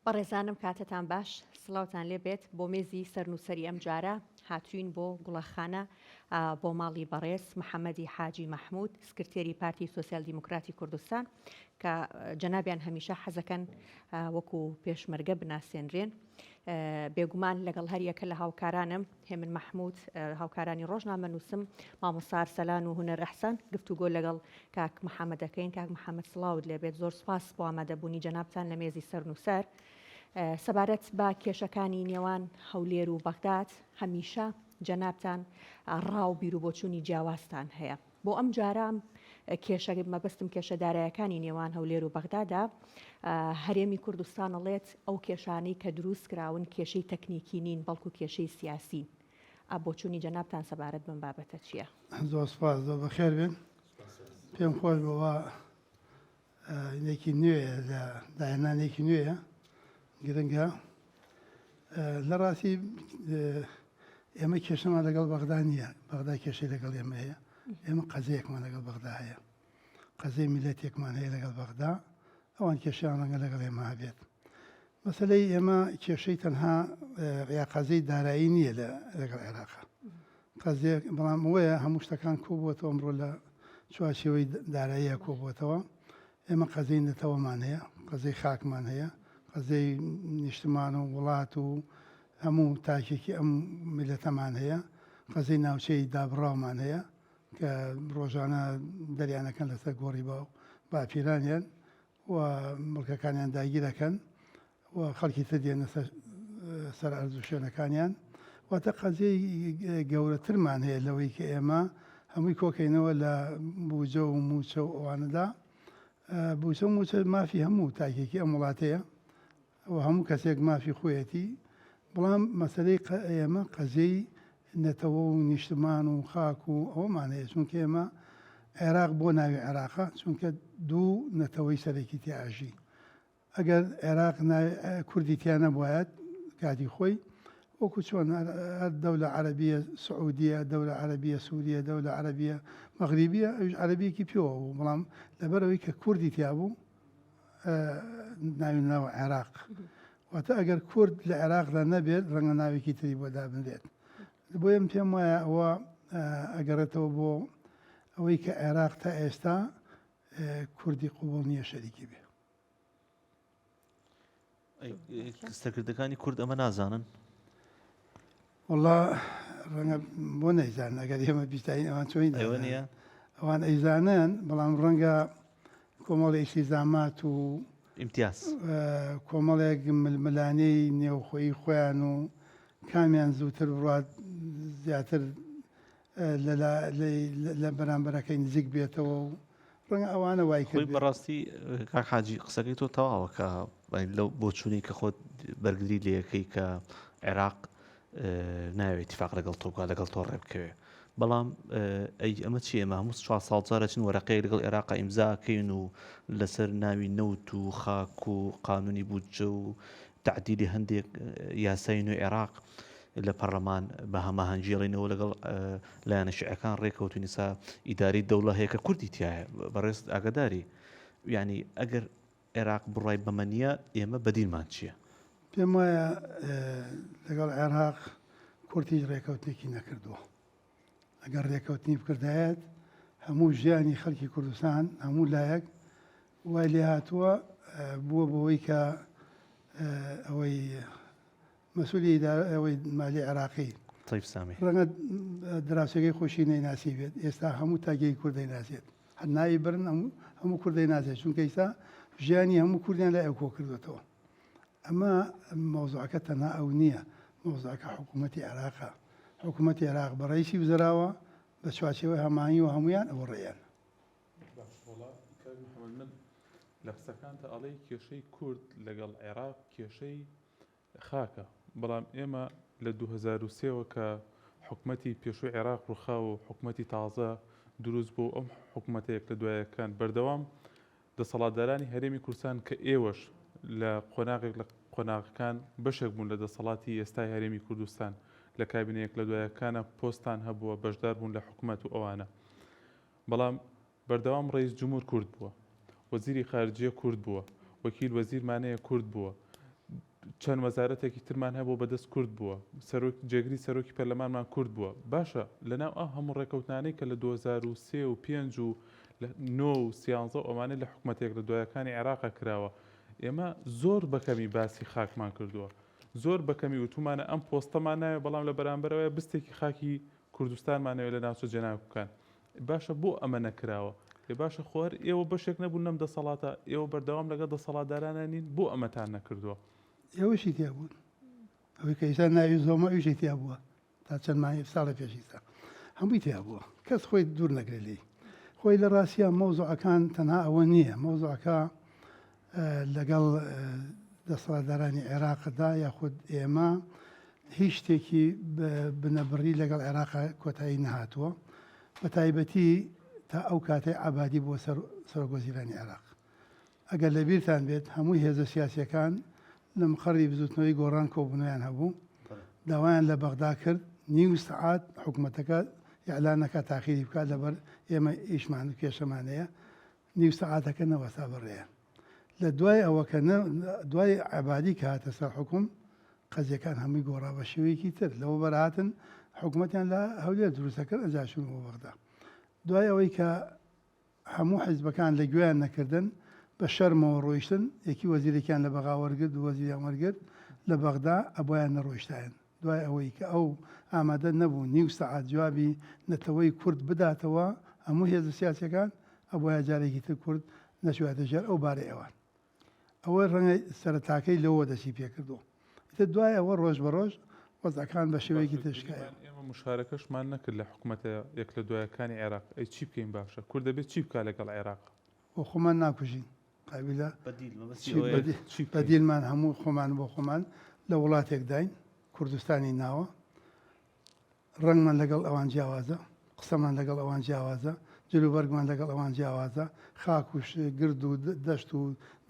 بەڕێزانم کاتتان باش سڵاوتان لێ بێت بۆ مێزی سەرنووسەری ئەم جارە هاتوین بۆ گوڵەخانە بۆ ماڵی بەڕێز محەممەدی حاجی مەحمود سکرتێری پارتی سۆسیال دیموکراتی کوردستان کە جەنابیان هەمیشە حەزەکەن وەکو پێشمەرگە بناسێنرێن بێگومان لەگەڵ هەریەکە لە هاوکارانم هێمن مەحمود هاوکارانی ڕۆژنامەنووسم مامۆستا ئەرسەلان و هونەر ئەحسەن گفتوگۆ لەگەڵ کاک محەمەد دەکەین. کاک محەمەد سڵاوت لێبێت، زۆر سوپاس بۆ ئامادەبوونی جەنابتان لە مێزی سەرنووسەر. سەبارەت بە کێشەکانی نێوان هەولێر و بەغداد هەمیشە جەنابتان ڕا و بیروبۆچوونی جیاوازتان هەیە. بۆ ئەم جارە کێشە مەبەستم کێشە دارایەکانی نێوان هەولێر و بەغدادا هەرێمی کوردستان ئەڵێت ئەو کێشانەی کە دروست کراون کێشەی تەکنیکی نین بەڵکو کێشەی سیاسین ئا بۆچوونی جەنابتان سەبارەت بەم بابەتە چییە؟ زۆر سپاس زۆر بەخێر بێن پێم خۆش بووە یەکی نوێیە لە داهێنانێکی نوێیە گرنگە لە ڕاستی ئێمە کێشەمان لەگەڵ بەغدا نییە بەغدا کێشەی لەگەڵ ئێمە هەیە ئێمە قەزەیەکمان لەگەڵ بەغدا هەیە قەزەی میلەتێکمان هەیە لەگەڵ بەغدا ئەوان کێشیان ڕەنگە لەگەڵ ئێمە هەبێت مەسلەی ئێمە کێشەی تەنها یا قەزەی دارایی نییە لەگەڵ عێراقا قەزیە بەڵام ئەوەیە هەموو شتەکان کۆبووەتەوە ئەمڕۆ لە چوارچێوەی داراییە کۆبووەتەوە ئێمە قەزیەی نەتەوەمان هەیە قەزیەی خاکمان هەیە قەزیەی نیشتمان و وڵات و هەموو تاکێکی ئەم میلەتەمان هەیە قەزیەی ناوچەی دابڕاومان هەیە کە ڕۆژانە دەریانەکەن لەسەر گۆڕی باو باپیرانیان و مڵکەکانیان داگیرەکەن و خەڵکی تر دێنە سەر ئەرز و شوێنەکانیان واتە قەزیەی گەورەترمان هەیە لەوەی کە ئێمە هەمووی کۆکەینەوە لە بوجە و موچە و ئەوانەدا بوچە و موچە مافی هەموو تاکێکی ئەم وڵاتەیە و هەموو کەسێک مافی خۆیەتی بەڵام مەسەلەی ئێمە قەزیەی نەتەوە و نیشتمان و خاک و ئەوەمان هەیە چونکە ئێمە عێراق بۆ ناوی عێراقە چونکە دوو نەتەوەی سەرەکی تیا ئەژی ئەگەر عێراق کوردی تیا نەبوایەت کاتی خۆی وەکو چۆن هەر دەولە عەرەبیە سعودیە دەولە عەرەبیە سوریە دەولە عەرەبیە مەغریبیە ئەویش عەرەبیەکی پێوە بوو بەڵام لەبەرەوەی کە کوردی تیا بوو ناوی ناوە عێراق واتە ئەگەر کورد لە عێراقدا نەبێت ڕەنگە ناوێکی تری بۆ دابنرێت بۆیە من پێم وایە ئەوە ئەگەڕێتەوە بۆ ئەوەی کە عێراق تا ئێستا کوردی قوبڵ نییە شەریکی بێ. سەرکردەکانی کورد ئەمە نازانن؟ وەڵا ڕەنگە بۆ نەیزانن ئەگەر ئێمە بیزانین ئەوان چۆن ئەوە نییە ئەوان ئەیزانن بەڵام ڕەنگە کۆمەڵی ئیلتیزامات و ئیمتیاز کۆمەڵێک ململانێی نێوخۆیی خۆیان و کامیان زووتر بڕات زیاتر لە بەرامبەرەکەی نزیک بێتەوە و ڕەنگە ئەوانە وای خۆی بەڕاستی کاک حاجی قسەکەی تۆ تەواوە کە لەو بۆچوونی کە خۆت بەرگری لەکەی کە عێراق ناوێت اتفاق لەگەڵ تۆ بکات لەگەڵ تۆ ڕێ بکەوێ بەڵام ئەی ئەمە چی ئێمە هەموو چوار ساڵ جارە چین وەرەقەیەک لەگەڵ عێراق ئیمزاکەین و لەسەر ناوی نەوت و خاک و قانونی بودجە و تەعدیلی هەندێک یاسای نوێی عێراق لە پەرلەمان بە هەماهەنگی ئەڵێنەوە لەگەڵ لایەنە شیعەکان ڕێکەوتوین ئێستا ئیدارەی دەوڵە هەیە کە کوردی تایە بەڕێز ئاگاداری یعنی ئەگەر عێراق بڕای بەمە نییە ئێمە بەدیلمان چییە؟ پێم وایە لەگەڵ عێراق کورد هیچ ڕێکەوتنێکی نەکردووە ئەگەر ڕێکەوتنی بکردایەت هەموو ژیانی خەڵکی کوردستان هەموو لایەک وای لێ هاتووە بووە بەوەی کە ئەوەی مەسولی ئەوەی مالی عێراقی تەیف سامی ڕەنگە دراوسێکەی خۆشی نەیناسی بێت ئێستا هەموو تاکێکی کورد دەیناسێت هەر ناوی برن هەموو کورد دەیناسێت چونکە ئیستا ژیانی هەموو کوردیان لای ئەو کۆ کردوێتەوە ئەمە مەوزوعەکە تەنها ئەو نییە مەوزوعەکە حکوومەتی عێراقە حکوومەتی عێراق بە ڕئیسی وزراوە بە چوارچێوەی هەماهەنگی و هەمویان ئەوە ڕێیان باش وەڵا کاک محمد من لە قسەکانتا ئەڵێی کێشەی کورد لەگەڵ عێراق کێشەی خاکە بەڵام ئێمە لە 2003 وە کە حکومەتی پێشووی عێراق ڕوخا و حکومەتی تازە دروست بوو ئەم حکومەتە یەک لە دوایەکان بەردەوام دەسەڵاتدارانی هەرێمی کوردستان کە ئێوەش لە قۆناغێک لە قۆناغەکان بەشێک بوون لە دەسەڵاتی ئێستای هەرێمی کوردستان لە کابینە یەک لە دوایەکانە پۆستان هەبووە بەشدار بوون لە حکومەت و ئەوانە بەڵام بەردەوام ڕەئیس جمهور کورد بووە، وەزیری خارجیە کورد بووە، وەکیل وەزیرمان هەیە کورد بووە. چەند وەزارەتێکی ترمان هەبوو بەدەست کورد بووە، سەرۆک جێگری سەرۆکی پەرلەمانمان کورد بووە. باشە لەناو ئەو هەموو ڕێکەوتنانەی کە لە 2003 و 5 و 9 و 13 و ئەمانەی لە حکومەتە یەک لە دوایەکانی عێراقا کراوە، ئێمە زۆر بەکەمی باسی خاکمان کردووە. زۆر بەکەمی وتومانە ئەم پۆستەمان ناوێ بەڵام لە بەرامبەرەوەی بستێکی خاکی کوردستانمان ئەوێ لە ناوچە جێناکوکان. باشە بۆ ئەمە نەکراوە؟ ئێ باشە خۆ هەر ئێوە بەشێک نەبوون لەم دەسەڵاتە، ئێوە بەردەوام لەگەڵ دەسەڵاتدارانا نین، بۆ ئەمەتان نەکردووە؟ ئێوەشی تیا بوون. ئەوەی کە ئیستا ناوی زۆمە ئەویشی تیا بووە تا چەند مانگێک ساڵێ پێش ئیستا هەمووی تیا بووە. کەس خۆی دوور نەگرێ لێی. خۆی لە ڕاستیا مەوزوعەکان تەنها ئەوە نییە. مەوزوعەکە لەگەڵ دەسەڵاتدارانی عێراقدا یاخود ئێمە هیچ شتێکی بنەبڕی لەگەڵ عێراق کۆتایی نەهاتووە بە تایبەتی تا ئەو کاتەی عەبادی بووە سەرۆک وەزیرانی عێراق ئەگەر لە بیرتان بێت هەموو هێزە سیاسیەکان لە مقەڕی بزوتنەوەی گۆڕان کۆبوونەوەیان هەبوو داوایان لە بەغدا کرد نیو سەعات حکوومەتەکە ئیعلان نەکات تاخیری بکات لەبەر ئێمە ئیشمان و کێشەمان هەیە نیو سەعاتەکە نەوەستا بەڕێیان. لە دوای ئەوە کە دوای عەبادی کە هاتە سەر حوکم قەزیەکان هەمووی گۆڕا بە شێوەیەکی تر. لەوە بەر هاتن حکومەتیان لە هەولێر دروستە کرد ئەنجا چوون بۆ بەغدا. دوای ئەوەی کە هەموو حیزبەکان لە گوێیان نەکردن بە شەرمەوە ڕۆیشتن یەکی وەزیرێکیان لە بەغا وەرگرت دوو وەزیریان وەرگرت لە بەغدا ئەبوایان نەڕۆیشتایەن. دوای ئەوەی کە ئەو ئامادە نەبوو نیو سەعات جوابی نەتەوەی کورد بداتەوە، هەموو هێزە سیاسیەکان ئەبوایە جارێکی تر کورد نەچوایەتە ژێر ئەو بارەی ئەوان. ئەوە ڕەنگە سەرەتاکەی لەوەوە دەستی پێکردووە. ئیتر دوای ئەوە ڕۆژ بە ڕۆژ وەزعەکان بە شێوەیەکی باشە تر شکایەوە. گریمان ئێمە مشارەکەشمان نەکرد لە حکومەتە یەک لە دوایەکانی عێراق، ئەی چی بکەین باشە؟ کورد دەبێت چی بکا لەگەڵ عێراق؟ خۆ خۆمان ناکوژین. قابیلە بەدیل مەبەستی چی ئەوەیە بەدیل چی بکەین؟ بەدیلمان هەموو خۆمان بۆ خۆمان لە وڵاتێکداین کوردستانی ناوە ڕەنگمان لەگەڵ ئەوان جیاوازە قسەمان لەگەڵ ئەوان جیاوازە جلوبەرگمان لەگەڵ ئەوان جیاوازە خاک و گرد و دەشت و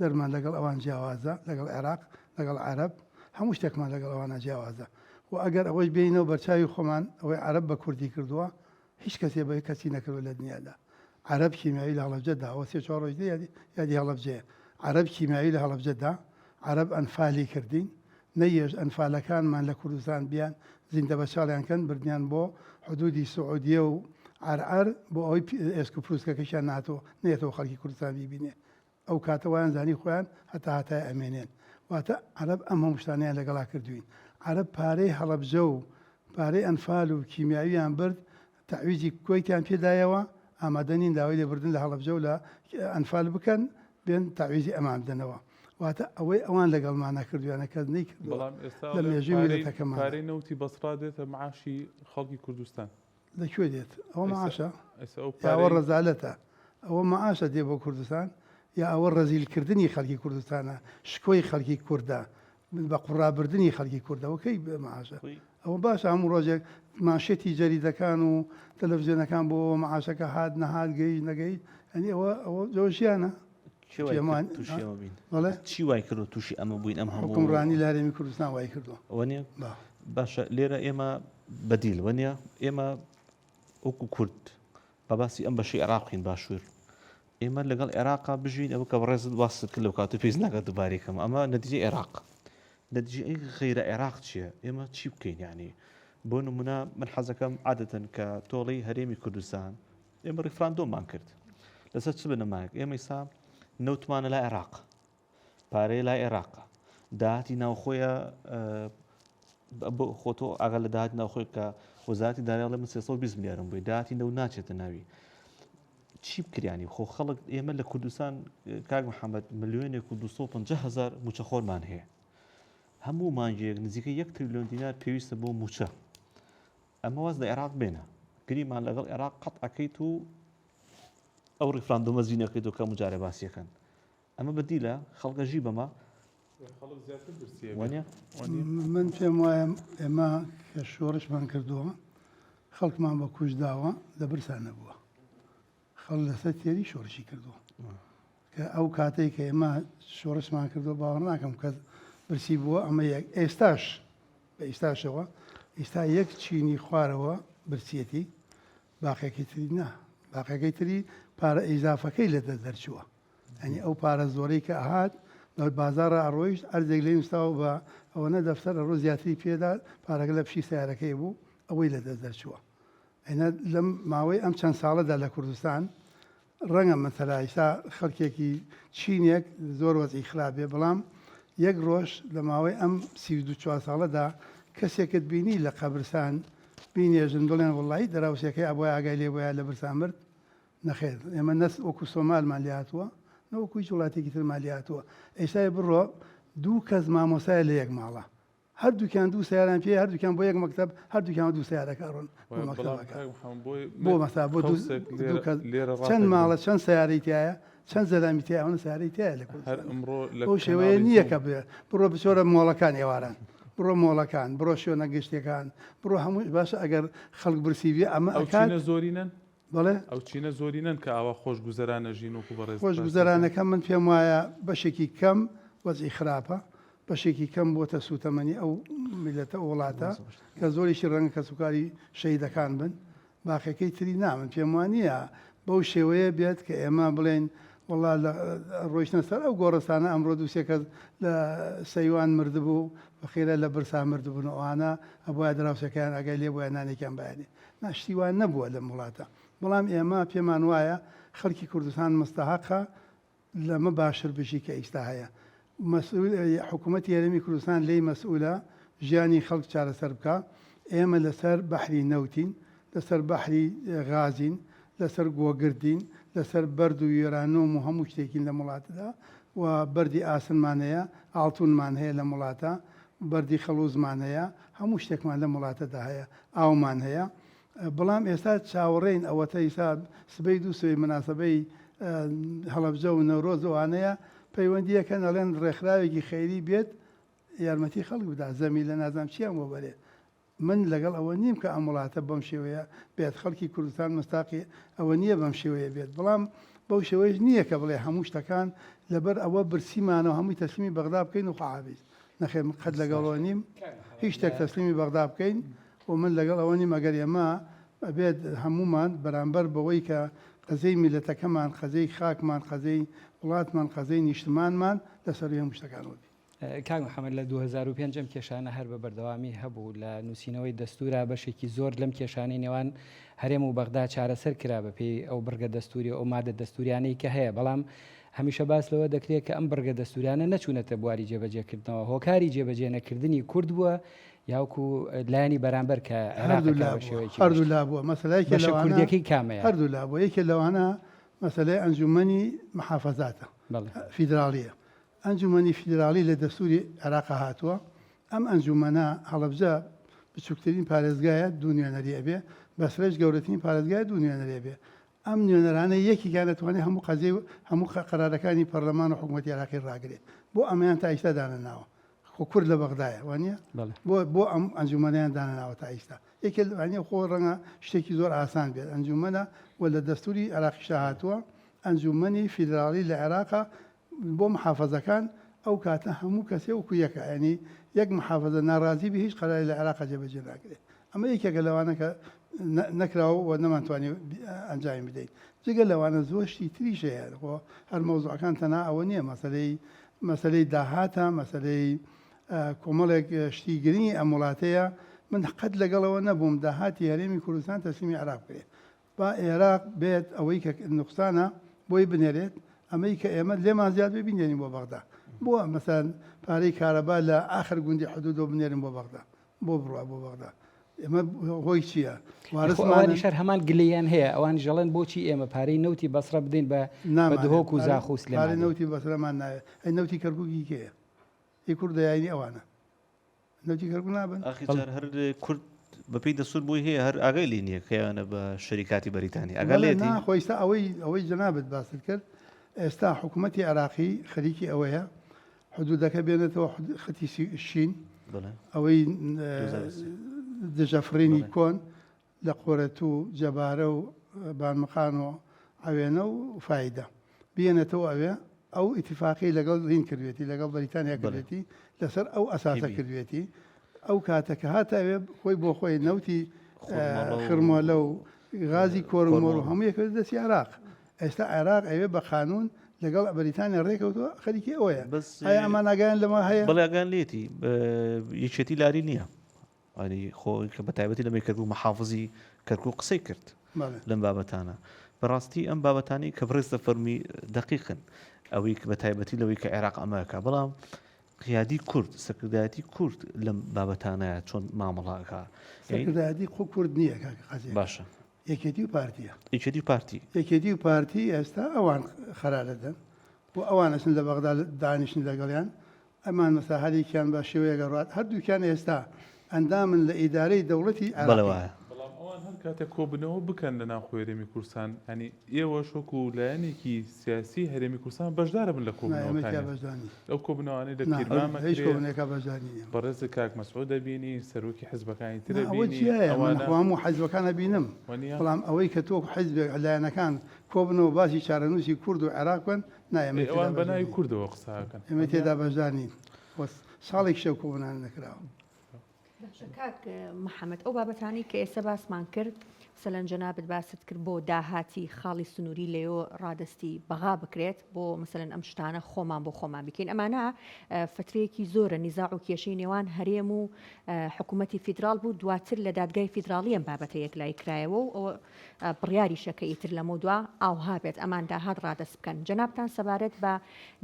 دەرمان لەگەڵ ئەوان جیاوازە لەگەڵ عێراق لەگەڵ عەرەب هەموو شتێکمان لەگەڵ ئەوانە جیاوازە و ئەگەر ئەوەش بێینەوە بەرچاوی خۆمان ئەوەی عەرەب بە کوردی کردووە هیچ کەسێ بە کەسی نەکردوە لە دنیادا عەرەب کیمیاوی لە هەڵەبجە دا ئەوە سێ چوار ڕۆژ یادی یادی هەڵەبجەیە عەرەب کیمیاوی لە هەڵەبجە دا عەرەب ئەنفالی کردین نەیەش ئەنفالەکانمان لە کوردستان بیان زیندە بەچاڵیان کەن بردیان بۆ حدودی سعودیە و عەرعەر بۆ ئەوەی ئێسک و پروسکەکەشیان ناتەوە نێتەوە خەڵکی کوردستان بیبینێ ئەو کاتە وایان زانی خۆیان هەتا هەتایە ئەمێنێن. واتە عەرەب ئەم هەموو شتانەیان لەگەڵا کردووین. عەرەب پارەی هەڵەبجە و پارەی ئەنفال و کیمیاویان برد، تەعویزی کوەیتیان پێ دایەوە، ئامادە نین داوای لێبوردن لە هەڵەبجە و لە ئەنفال بکەن، بێن تەعویزی ئەمان بدەنەوە. واتە ئەوەی ئەوان لەگەڵمانا کردوویانە کەس نەیکردووە بەڵام ئێستا لە ئەڵێن مێژووی پارەی میللەتەکەمانا. پارەی نەوتی بەسڕا دێتە معاشی خەڵکی کوردستان. لە کوێ دێت؟ ئەوە ئێستا معاشە؟ ئێستا ئەو یا ئەوە پارەی ڕەزالەتە؟ ئەوە معاشە دێ بۆ کوردستان یا ئەوە ڕەزیل کردنی خەڵکی کوردستانە، شکۆی خەڵکی کوردە، بە قوڕا بردنی خەڵکی کوردە، ئەوە کەی معاشە؟ خۆی ئەوە باشە هەموو ڕۆژێک مانشێتی جەریدەکان و تەلەفزیۆنەکان بۆ ئەوە معاشەکە هات نەهات گەیشت نەگەیشت، یانی ئەوە ئەوە ئەوە ژیانە؟ کێ وای کرد پێمان تووشی ئەمە بین؟ بەڵێ؟ چی وای کردووە تووشی ئەمە بووین ئەم هەموو حوکمڕانی لە هەرێمی کوردستان وای کردووە. ئەوە نییە؟ با. باشە لێرە ئێمە بەدیل وە نییە؟ ئێمە وەکو کورد با باسی ئەم بەشەی عێراق بکەین باشوور ئێمە لەگەڵ عێراقا بژین ئەوە کە بەڕێزت باست کرد لەو کاتە پێویست ناکات دووبارەی کەم ئەمە نەتیجەی عێراق نەتیجەی غەیرە عێراق چییە ئێمە چی بکەین یعنی بۆ نمونە من حەزەکەم عادەتەن کە تۆڵی هەرێمی کوردستان ئێمە ڕیفراندۆممان کرد لەسەر چ بنەمایەک ئێمە ئیسا نەوتمانە لای عێراق پارەیە لای عێراقە داهاتی ناوخۆیە خۆ تۆ ئاگا لە داهاتی ناوخۆی کە وەزارەتی دارایی ئەڵێ من 320 ملیارم بووی داهاتی نەوت ناچێتە ناوی چی بکریانی خۆ خەڵک ئێمە لە کوردستان کاک محەممەد ملیۆنێک و 250 هزار موچەخۆرمان هەیە هەموو مانگێک نزیکە یەک تریلیۆن دینار پێویستە بۆ موچە ئەمە واز لە عێراق بێنە گریمان لەگەڵ عێراق قەت ئەەکەیت و ئەو ڕیفراندۆمە زیینەکەیت و کە مجارە باسیەکەن ئەمە بەدیلە خەڵکە ژی بەمە خەڵک زیاتر برسیە وانە من پێم وایە ئێمە کە شۆڕشمان کردووە خەڵکمان بە کوش داوە لە برسان نەبووە خەڵ لەسەر تێری شۆڕشی کردووە کە ئەو کاتێک کە ئێمە شۆڕشمان کردووە باوەڕ ناکەم کەس برسی بووە ئەمە یەک ئێستاش بە ئیستاشەوە ئیستا یەک چینی خوارەوە برسیەتی باقیەکەی تری نا باقیەکەی تری پارە ئیزافەکەی لە دەست دەرچووە ئەنی ئەو پارە زۆرەی کە ئەهات. لە بازاڕا ئەڕۆیشت عەرزێک لێی نووساوە بە ئەوەنە دەفتەر ئەڕۆ زیاتری پێدا پارەکە لە پشی سەیارەکەی بوو ئەوەی لە دەست دەرچووە. ئەینا لەم ماوەی ئەم چەند ساڵەدا لە کوردستان ڕەنگە مەسەلا ئیستا خەڵکێکی چینێک زۆر وەزعی خراپ بێ بەڵام یەک ڕۆژ لە ماوەی ئەم 32 چوار ساڵەدا کەسێکت بینی لە قەبرسان بینێژن بڵێن وەڵی دەراوسێکەی ئەبوای ئاگای لێ بۆیە لە برسان مرد نەخێر ئێمە نەس وەکو سۆمالمان لێ هاتووە نە وەکو هیچ وڵاتێکی ترمان لێ هاتووە ئێستای بڕۆ دوو کەس مامۆسایە لە یەک ماڵە هەردووکیان دوو سەیاران پێیە هەردووکیان بۆ یەک مەکتەب هەردووکیان دوو سەیارەکە ئەڕۆن بۆ مەکتەبەکە بۆ مەسا بۆ دوو کەس چەند ماڵە چەند سەیارەی تایە چەند زەلامی تایە ئەوەنە سەیارەی تایە لە کوردستان بەو شێوەیە نییە کە بێ بڕۆ بچۆرە مۆڵەکان ئێواران بڕۆ مۆڵەکان بڕۆ شوێنە گشتیەکان بڕۆ هەموو باشە ئەگەر خەڵک برسی بێ ئەمە ئەو ئەکات چینە زۆرینەن بەڵێ. ئەو چینە زۆرینەن کە ئاوا خۆشگوزەران ئەژین وەکو بەڕێزت باست دەکەی. خۆشگوزەرانەکە من پێم وایە بەشێکی کەم وەزعی خراپە، بەشێکی کەم بۆتە سوتەمەنی ئەو میللەتە ئەو وڵاتە کە زۆریشی ڕەنگە کەسوکاری شەهیدەکان بن، باقیەکەی تری نا من پێم وانییە بەو شێوەیە بێت کە ئێمە بڵێین وەڵا لە ڕۆیشتنە سەر ئەو گۆڕستانە ئەمڕۆ دوو سێ کەس لە سەیوان مردبوو فەقیرە لە برسا مردبوون ئەوانە ئەبوایە دراوسێکەیان ئاگای لێ بوایە نانێکیان بایەنێ نا شتی وا نەبووە لەم وڵاتە بەڵام ئێمە پێمان وایە خەڵکی کوردستان مستەهەقە لەمە باشتر بژی کە ئیستا هەیە مەسئول حکوومەتی هەرێمی کوردستان لێی مەسئولە ژیانی خەڵک چارەسەر بکا ئێمە لەسەر بەحری نەوتین لەسەر بەحری غازین لەسەر گۆگردین لەسەر بەرد و یۆرانۆم و هەموو شتێکین لەم وڵاتەدا و بەردی ئاسنمان هەیە ئاڵتونمان هەیە لەم وڵاتە بەردی خەڵوزمان هەیە هەموو شتێکمان لەم وڵاتەدا هەیە ئاومان هەیە بەڵام ئێستا چاوەڕێین ئەوەتە ئیسا سبەی دوو سبەی مناسەبەی هەڵەبجە و نەورۆز ئەوانەیە پەیوەندیەکەن ئەڵێن ڕێکخراوێکی خەیری بێت یارمەتی خەڵک بدا زەمیلە نازانم چیان بۆ بەرێ من لەگەڵ ئەوە نیم کە ئەم وڵاتە بەم شێوەیە بێت خەڵکی کوردستان مستاقی ئەوە نییە بەم شێوەیە بێت بەڵام بەو شێوەیەش نییە کە بڵێ هەموو شتەکان لەبەر ئەوە برسیمانەوە هەمووی تەسلیمی بەغدا بکەین و خواحافیز نەخێر من قەت لەگەڵ ئەوە نیم هیچ شتێک تەسلیمی بەغدا بکەین و من لەگەڵ ئەوە نیم ئەگەر ئێمە ئەبێت هەموومان بەرامبەر بەوەی کە قەزیەی میللەتەکەمان قەزیەی خاکمان قەزیەی وڵاتمان قەزیەی نیشتمانمان لەسەروی هەموو شتەکانەوە بین. کاک محەمەد لە 2005 ئەم کێشانە هەر بە بەردەوامی هەبوو لە نووسینەوەی دەستورا بەشێکی زۆر لەم کێشانەی نێوان هەرێم و بەغدا چارەسەر کرا بەپێی ئەو بڕگە دەستوری و ئەو مادە دەستوریانەی کە هەیە بەڵام هەمیشە باس لەوە دەکرێت کە ئەم بڕگە دەستوریانە نەچوونەتە بواری جێبەجێکردنەوە هۆکاری جێبەجێ نەکردنی کورد بووە یاوکو لایەنی بەرامبەر کە هەردوو لا بووە هەردوو لا بووە مەسەلە یەکێ بەشە لەوانە کوردیەکەی کامەیە؟ هەردوو لا بووە یەکێ لەوانە مەسەلەی ئەنجومەنی محافەزاتە بەڵێ. فیدراڵیە ئەنجومەنی فیدراڵی لە دەستوری عێراقا هاتووە، ئەم ئەنجومەنە، هەڵەبجە بچوکترین پارێزگایە دوو نوێنەری ئەبێ، بەسرەش گەورەترین پارێزگایە دوو نوێنەری ئەبێ، ئەم نوێنەرانە یەکێکیان ئەتوانێ هەموو قەزیەی هەموو قەرارەکانی پەرلەمان و حکومەتی عێراقی ڕاگرێ، بۆ ئەمەیان تا ئیستا دانەناوە؟ خۆ کورد لە بەغدایە وانیە؟ بەڵێ. بۆ بۆ ئەم ئەنجومەنەیان دانەناوە تا ئیستا؟ یەکێ لەوانە خۆ ڕەنگە شتێکی زۆر ئاسان بێت ئەنجومەنە و لە دەستوری عێراقیشا هاتووە ئەنجومەنی فیدراڵی لە عێراقا بۆ محافەزەکان ئەو کاتە هەموو کەسێ وەکو یەکە یانی یەک محافەزە ناڕازی بێ هیچ قەرارێ لە عێراقا جێبەجێ ناکرێ ئەمە یەکێکە لەوانە کە نەکراوە و نەمانتوانی ئەنجامی بدەین جگە لەوانە زۆر شتی تریش هەیە خۆ هەر مەوزوعەکان تەنها ئەوە نییە مەسەلەی مەسەلەی داهاتە مەسەلەی کۆمەڵێک شتی گرنگی ئەم وڵاتەیە من قەت لەگەڵەوە نەبووم داهاتی هەرێمی کوردستان تەسلیمی عێراق بکرێ با ئێراق بێت ئەوەی کە نوقسانە بۆی بنێرێت، ئەمەی کە ئێمە لێمان زیاد بێ بینێرین بۆ بەغدا. بۆ مەسەلەن پارەی کارەبا لە ئاخر گوندی حدودەوە بنێرن بۆ بەغدا؟ بۆ بڕوا بۆ بەغدا؟ ئێمە هۆی چییە؟ خۆ وارثمانن؟ ئەوانیش هەر هەمان گلەییان هەیە، ئەوانیش ئەڵێن بۆچی ئێمە پارەی نەوتی بەسڕە بدەین بە بە نامانەوێت دهۆک و پارەی زاخۆ و پارەی سلێمانی؟ نەوتی بەسرەمان ناوێت. ئەی نەوتی کەرکووک هی کێیە؟ هی کوردە یا هی ئەوانە؟ نەوتی کەرکوک نابن؟ ئاخی جار هەر کورد بەپێی دەستور بۆی هەیە هەر ئاگای لێ نییە کەیانە بە شەریکاتی بەریتانی ئاگا بەڵێ لێتی؟ نا خۆ ئیستا ئەوەی ئەوەی جەنابت باست کرد ئێستا حکوومەتی عێراقی خەریکی ئەوەیە حدودەکە بێنێتەوە خەتی شین بەڵێ ئەوەی 2003 دژە فڕینی بەڵێ. کۆن لە قۆرەتوو، جەبارە و بانمقان و عەوێنە و فایدە بیەنێتەوە ئەوێ، ئەو ئیتیفاقەی لەگەڵ هین کردوێتی، لەگەڵ بەریتانیا کردوێتی، لەسەر ئەو ئەساسە کردوێتی، ئەو کاتە کە هاتە ئەوێ خۆی بۆ خۆی نەوتی خرمۆلە و غازی کۆرمۆر و هەموو یەکەوێتە دەستی عێراق. ئێستا عێراق ئەوێ بە قانوون لەگەڵ بەریتانیا ڕێکەوتووە خەریکی ئەوەیە بەس ئایا ئەمان ئاگایان لەمە هەیە؟ بەڵێ ئاگایان لێتی یەکێتی لاری نییە ئەنی خۆ کە بە تایبەتی لەمەی کەرکوک محافزی کەرکوک قسەی کرد لەم بابەتانە بەڕاستی ئەم بابەتانی کە بڕێز دەفەرمی دقیقن ئەوەی کە بە تایبەتی لەوەی کە عێراق ئەمەکە بەڵام قیادی کورد سەرکردایەتی کورد لەم بابەتانەیە چۆن مامەڵاکە سەرکردایەتی خۆ کورد نییە کاکە قازی باشە یەکێتی و پارتیە. یەکێتی و پارتی. یەکێتی و پارتی ئێستا ئەوان قەرار ئەدەن و ئەوان ئەچن لە بەغدا دانیشن لەگەڵیان ئەمان مەسا هەرێکیان بە شێوەیەک ئەڕوات هەردووکیان ئێستا ئەندامن لە ئیدارەی دەوڵەتی بەڵێ عێراقی. وایە. بەڵام ئەوان هەر کاتێک کۆبنەوە بکەن لە ناوخۆی هەرێمی کوردستان یانی ئێوەش وەکو لایەنێکی سیاسی هەرێمی کوردستان بەشدارەبن لە نا ئێمە تیا کۆبوونەوەکانیان بەشدار نین. لەو کۆبوونەوانەی لە نا پیرمام هیچ ئەکرێ کۆبوونەوەیەکا بەشدار نین ئێمە. بەڕێزت کاک مەسعود ئەبینی سەرۆکی حزبەکانی تر نا ئەوە ئەبینی جیایە من ئەوانە خۆ هەموو حزبەکان ئەبینم وەنیە؟ بەڵام ئەوەی کە تۆ حزبێک لایەنەکان کۆبنەوە باسی چارەنووسی کورد و عێراق بکەن نا ئێمەی ئەی تێدا ئەوان بە بەشدار ناوی نین. کوردەوە قسە ئەکەن ئێمەی وەنیە؟ تێدا بەشدار نین خۆ ساڵێکیشە ئەو کۆبوونانە نەکراوە. باشە کاک محەمەد ئەو بابەتانەی کە ئێستا باسمان کرد مەسەلەن جەنابت باست کرد بۆ داهاتی خاڵی سنووری لەوێ ڕادەستی بەغا بکرێت بۆ مەسەلەن ئەم شتانە خۆمان بۆ خۆمان بکەین ئەمانە فترەیەکی زۆرە نیزاع و کێشەی نێوان هەرێم و حکوومەتی فیدراڵ بوو دواتر لە دادگای فیدراڵی ئەم بابەتە یەکلایی کرایەوە و ئەوە بڕیاریشە کە ئیتر لەمەودوا ئاوها بێت ئەمان داهات ڕادەست بکەن جەنابتان سەبارەت بە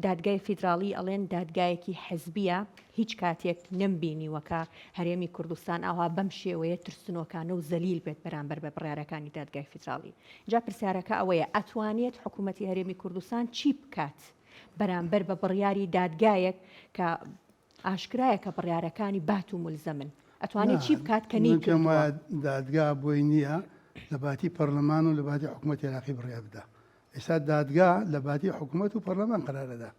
دادگای فیدراڵی ئەڵێن دادگایەکی حزبیە هیچ کاتێک نەمبینیوە کە هەرێمی کوردستان ئاوا بەم شێوەیە ترسنۆکانە و زەلیل بێت بەرامبەر بە بڕیارەکانی دادگای فیدراڵی. جا پرسیارەکە ئەوەیە ئەتوانێت حکوومەتی هەرێمی کوردستان چی بکات بەرامبەر بە بڕیاری دادگایەک کە ئاشکرایە کە بڕیارەکانی بات و مولزەمن؟ ئەتوانێت چی بکات کە من پێم نەیکردووە؟ وایە دادگا بۆی نییە لە باتی پەرلەمان و لە باتی حکوومەتی عێراقی بڕیار بدا. ئێستا دادگا لە باتی حکوومەت و پەرلەمان قەرار ئەدا.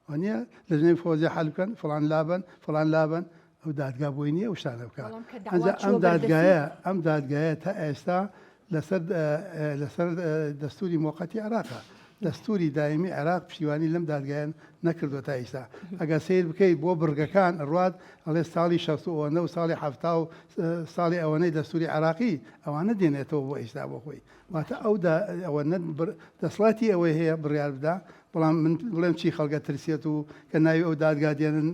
وانیە لەجنەی فۆزیە حەل بکەن فڵان لابەن فڵان لابەن ئەو دادگا بۆی نییە ئەو شتانە بکە بەڵام کە دەعوا ئەنجا ئەم چووە بەردەستی دادگایە ئەم دادگایە تا ئێستا لەسەر لەسەر دەستوری مۆقەتی عێراقە دەستوری دایمی عێراق پشتیوانی لەم دادگایە نەکردووە تا ئیستا ئەگەر سەیر بکەیت بۆ بڕگەکان ئەڕوات ئەڵێ ساڵی شەست و ئەوەنە و ساڵی حەفتا و ساڵی ئەوەنەی دەستوری عێراقی ئەوانە دێنێتەوە بۆ ئیستا بۆ خۆی واتە ئەو ئەوە دەسڵاتی ئەوەی هەیە بڕیار بدا بەڵام من بڵێم چی خەڵکە ترسێت و کە ناوی ئەو دادگا دێنن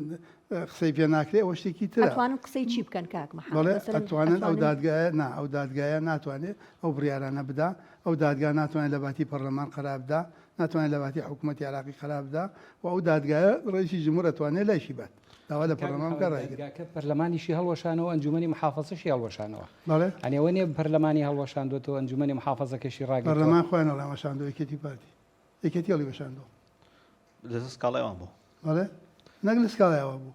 قسەی پێ ناکرێ ئەوە شتێکی ترە. ئەتوانن قسەی چی بکەن کاک محەمەد؟ بەڵێ مەسەلەن ئەتوانن ئەو ئەتوانن. دادگایە نا ئەو دادگایە ناتوانێ ئەو بڕیارانە بدا ئەو دادگا ناتوانێت لە باتی پەڕلەمان قەرار بدا ناتوانێت لە باتی حکوومەتی عێراقی قەرار بدا و ئەو دادگایە ڕئیسی جمهور ئەتوانێ لایشی بات داوا لە کاک پەرلەمان بکا محەمەد ڕایگرێ. دادگاکە پەرلەمانیشی هەڵوەشانەوە ئەنجومەنی محافەزەشی هەڵوەشانەوە. بەڵێ. یانی ئەوە نیە پەرلەمانی هەڵوەشاندۆتەوە ئەنجومەنی محافەزەکەشی ڕاگرتووە. پەرلەمان خۆیان هەڵیانوەشاندەوە یەکێتی و پارتی. یەکێتی هەڵیوەشاندەوە. لەسەر سکاڵای ئەوان بوو. بەڵێ نەک لە سکاڵای ئەوە بوو.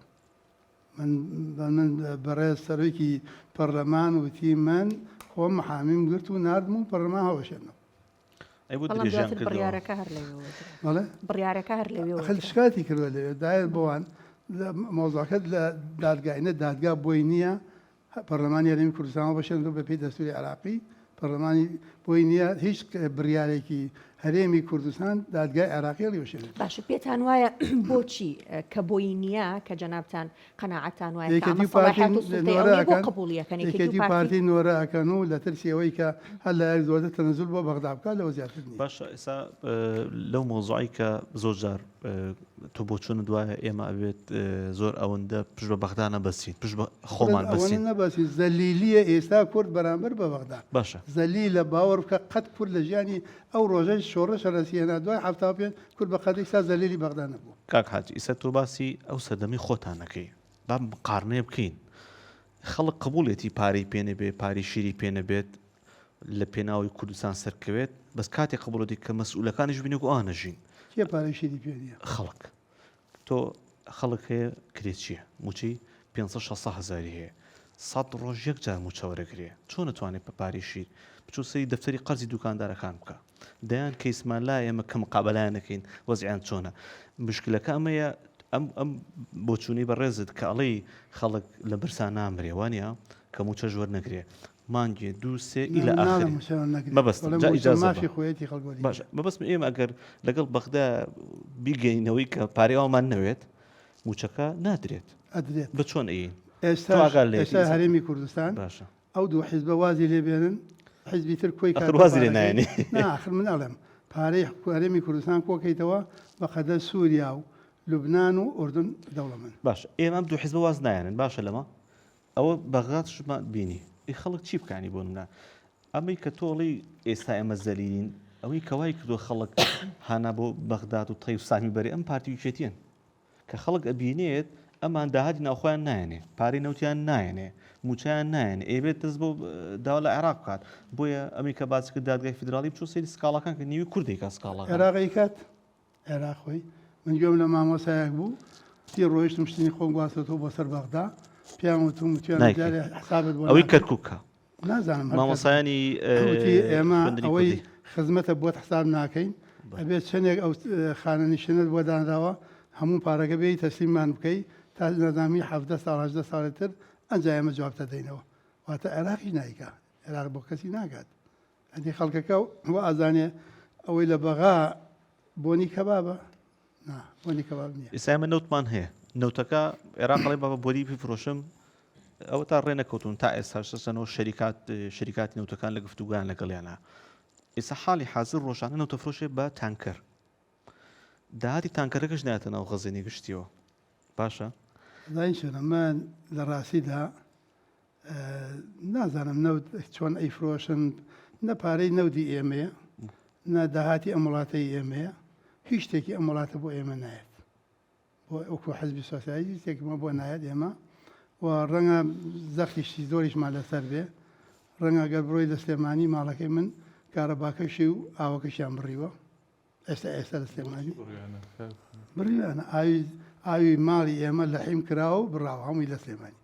من من بەڕێز سەرۆکی پەرلەمان وتی من خۆم محامیم گرت و ناردم و پەرلەمان هەڵوەشێنەوە. ئەی بۆ بەڵام درێژیان دواتر کردەوە؟ بڕیارەکە هەر لەوێوە درا. بەڵێ بڕیارەکە هەر لەوێوە خەل درا. شکاتی کردوە لەوێ دایە بۆوان مەوزوعەکە لە دادگای نە دادگا بۆی نییە پەرلەمانی هەرێمی کوردستان هەڵبەشێنرێت بەپێی دەستوری عێراقی، پەرلەمانی بۆی نییە هیچ بڕیارێکی هەرێمی کوردستان دادگای عێراقی هەڵیوەشێنێت. باشە پێتان وایە بۆچی کە بۆی نییە کە جەنابتان قەناعەتان وایە کە یەکێتی ئەمە و پارتی سەڵاحیات و سوڵتەی ئەو نۆرە نییە بۆ ئەکەن قبوڵی ئەکەن یەکێتی یەکێتی و و پارتی؟ پارتی نۆرە ئەکەن و لە ترسی ئەوەی کە هەر لایەک زۆرتر تەنەزول بۆ بەغدا بکات لەوە زیاتر نییە. باشە ئێستا لەو مەوزوعەی کە زۆر جار تۆ بۆچوونت وایە ئێمە ئەبێت زۆر ئەوەندە پشت بە بەغدا نەبەستین پشت بە خۆمان بەستین. ئەوەندە نەبەستین زەلیلیە ئێستا کورد بەرامبەر بە بەغدا باشە زەلیلە باوەڕ بکە قەت کورد لە ژیانی ئەو ڕۆژەی شۆڕش هەرەسی هێنا دوای 75 کورد بە قەد ئیستا زەلیلی بەغدا نەبوو. کاک حاجی ئیستا تۆ باسی ئەو سەردەمەی خۆتان ئەکەی با مقارنەیە بکەین خەڵک قبوڵیەتی پارەی پێ نەبێ پارەی شیری پێ نەبێت لە پێناوی کوردستان سەرکەوێت بەس کاتێک قبوڵەتی کە مەسئولەکانیش بینێک و ئەوان نەژین. کێ پارەی شیری پێ نییە؟ خەڵک. تۆ خەڵک هەیە کرێچیە موچەی 500 600 هەزاری هەیە سەد ڕۆژ یەک جار موچە وەرەگرێ چۆن ئەتوانێ بە پارەی شیر بچۆ سەیری دەفتەری قەرزی دوکاندارەکان بکە دەیان کەیسمان لایە ئێمە کە مقابەلایان دەکەین وەزعیان چۆنە مشکلەکە ئەمەیە ئەم ئەم بۆچوونەی بەڕێزت کە ئەڵێی خەڵک لە برسا نامرێ وانە کە موچەش وەرنەگرێ مانگێ دوو سێ ئیلە ئاخری مەبەستم جا ئیجازە مافی خۆیەتی خەڵک وەری باش مەبەستم ئێمە ئەگەر لەگەڵ بەغدا بیگەینەوەی کە پارەی ئەومان نەوێت موچەکە نادرێت ئەدرێت بە چۆن ئەیین ئێستا تۆ ئاگات لێیەتی ئێستا هەرێمی کوردستان باشە ئەو دوو حیزبە وازی لێ بێنن حیزبی تر کۆی ئەخر کاتەوە وازی لێ پارەکەی نایەنی نا ئەخر من ئەڵێم باشە. پارەی هەرێمی کوردستان کۆکەیتەوە بە قەدەر سووریا و لوبنان و ئوردن دەوڵەمەند. باشە ئێمە ئەم دوو حیزبە واز نایەنن باشە لەمە ئەوە بەغدادشمان بینی ئی خەڵک چی بکانی بۆ نمونە ئەمەی کە تۆڵی ئێستا ئێمە زەلیلین ئەوەی کەوای کردو خەڵک هانا بۆ بەغداد و تەی و سامی بەرێ ئەم پارتی و یەکێتیەن کە خەڵک ئەبینێت ئەمان داهاتی ناوخۆیان نایەنێ پارەی نەوتیان نایەنێ موچەیان نایەنێ ئەیبێت دەست بۆ داوا لە عێراق بکات بۆیە ئەمی کە باسی کرد دادگای فیدراڵی بچۆ سەیری سکاڵاکان کە نیوی کورد دەیکات سکاڵاکان. عێراق ئەیکات عێراق خۆی من گوێم لە مامۆسایەک بوو تی ڕۆیشتم شتنی خۆم گواستەوە بۆ سەر بەغدا پیان وتم وتیان نایکەی. جارێ حسابت بۆ ئەوەی ناکەم. کەرکوکە نازانم هەر کەس مامۆسایانی وتی ئێمە خوێندنی ئەوەی کوردی. خزمەتە بۆت حساب ناکەین بەڵێ. ئەبێت چەندێک ئەو خانەنشینەت بۆ دانراوە هەموو پارەکە بێی تەسلیممان بکەی تا نەزامی 17 ساڵ 18 ساڵی تر ئەنجا ئێمە جوابتە دەینەوە واتە عێراقیش نایکا عێراق بۆ کەسی ناکات ئەدی خەڵکەکە وا ئەزانێ ئەوەی لە بەغا بۆنی کەبابە نا بۆنی کەباب نییە. ئێستا ئێمە نەوتمان هەیە نەوتەکە عێراق ئەڵێ بابە بۆری بفرۆشم ئەوە تا ڕێ نەکەوتون تا ئێستا سەنەوە شەریکات شەریکاتی نەوتەکان لە گفتوگویان لەگەڵیانە ئێستا حاڵی حازر ڕۆژانە نەوتە فرۆشێ بە تانکەر داهاتی تانکەرەکەش نایەتە ناو خەزێنەی گشتیەوە باشە زین چۆنە من لە ڕاستیدا نازانم نەوت چۆن ئەیفرۆشن نە پارەی نەودی ئێمەیە نە داهاتی ئەم وڵاتەی ئێمەیە هیچ شتێکی ئەم وڵاتە بۆ ئێمە نایەت بۆ وەکو حزبی سۆسیالیست شتێکمان بۆ نایەت ئێمە و ڕەنگە زەختیشی زۆریشمان لەسەر بێ ڕەنگە گەر بڕۆی لە سلێمانی ماڵەکەی من کارەباکەشی و ئاوەکەشیان بڕیوە ئێستا ئێستا لە سلێمانی بڕیویانە ئاوی ئاوی ماڵی ئێمە لە حیم کراوە و بڕاوە هەمووی لە سلێمانی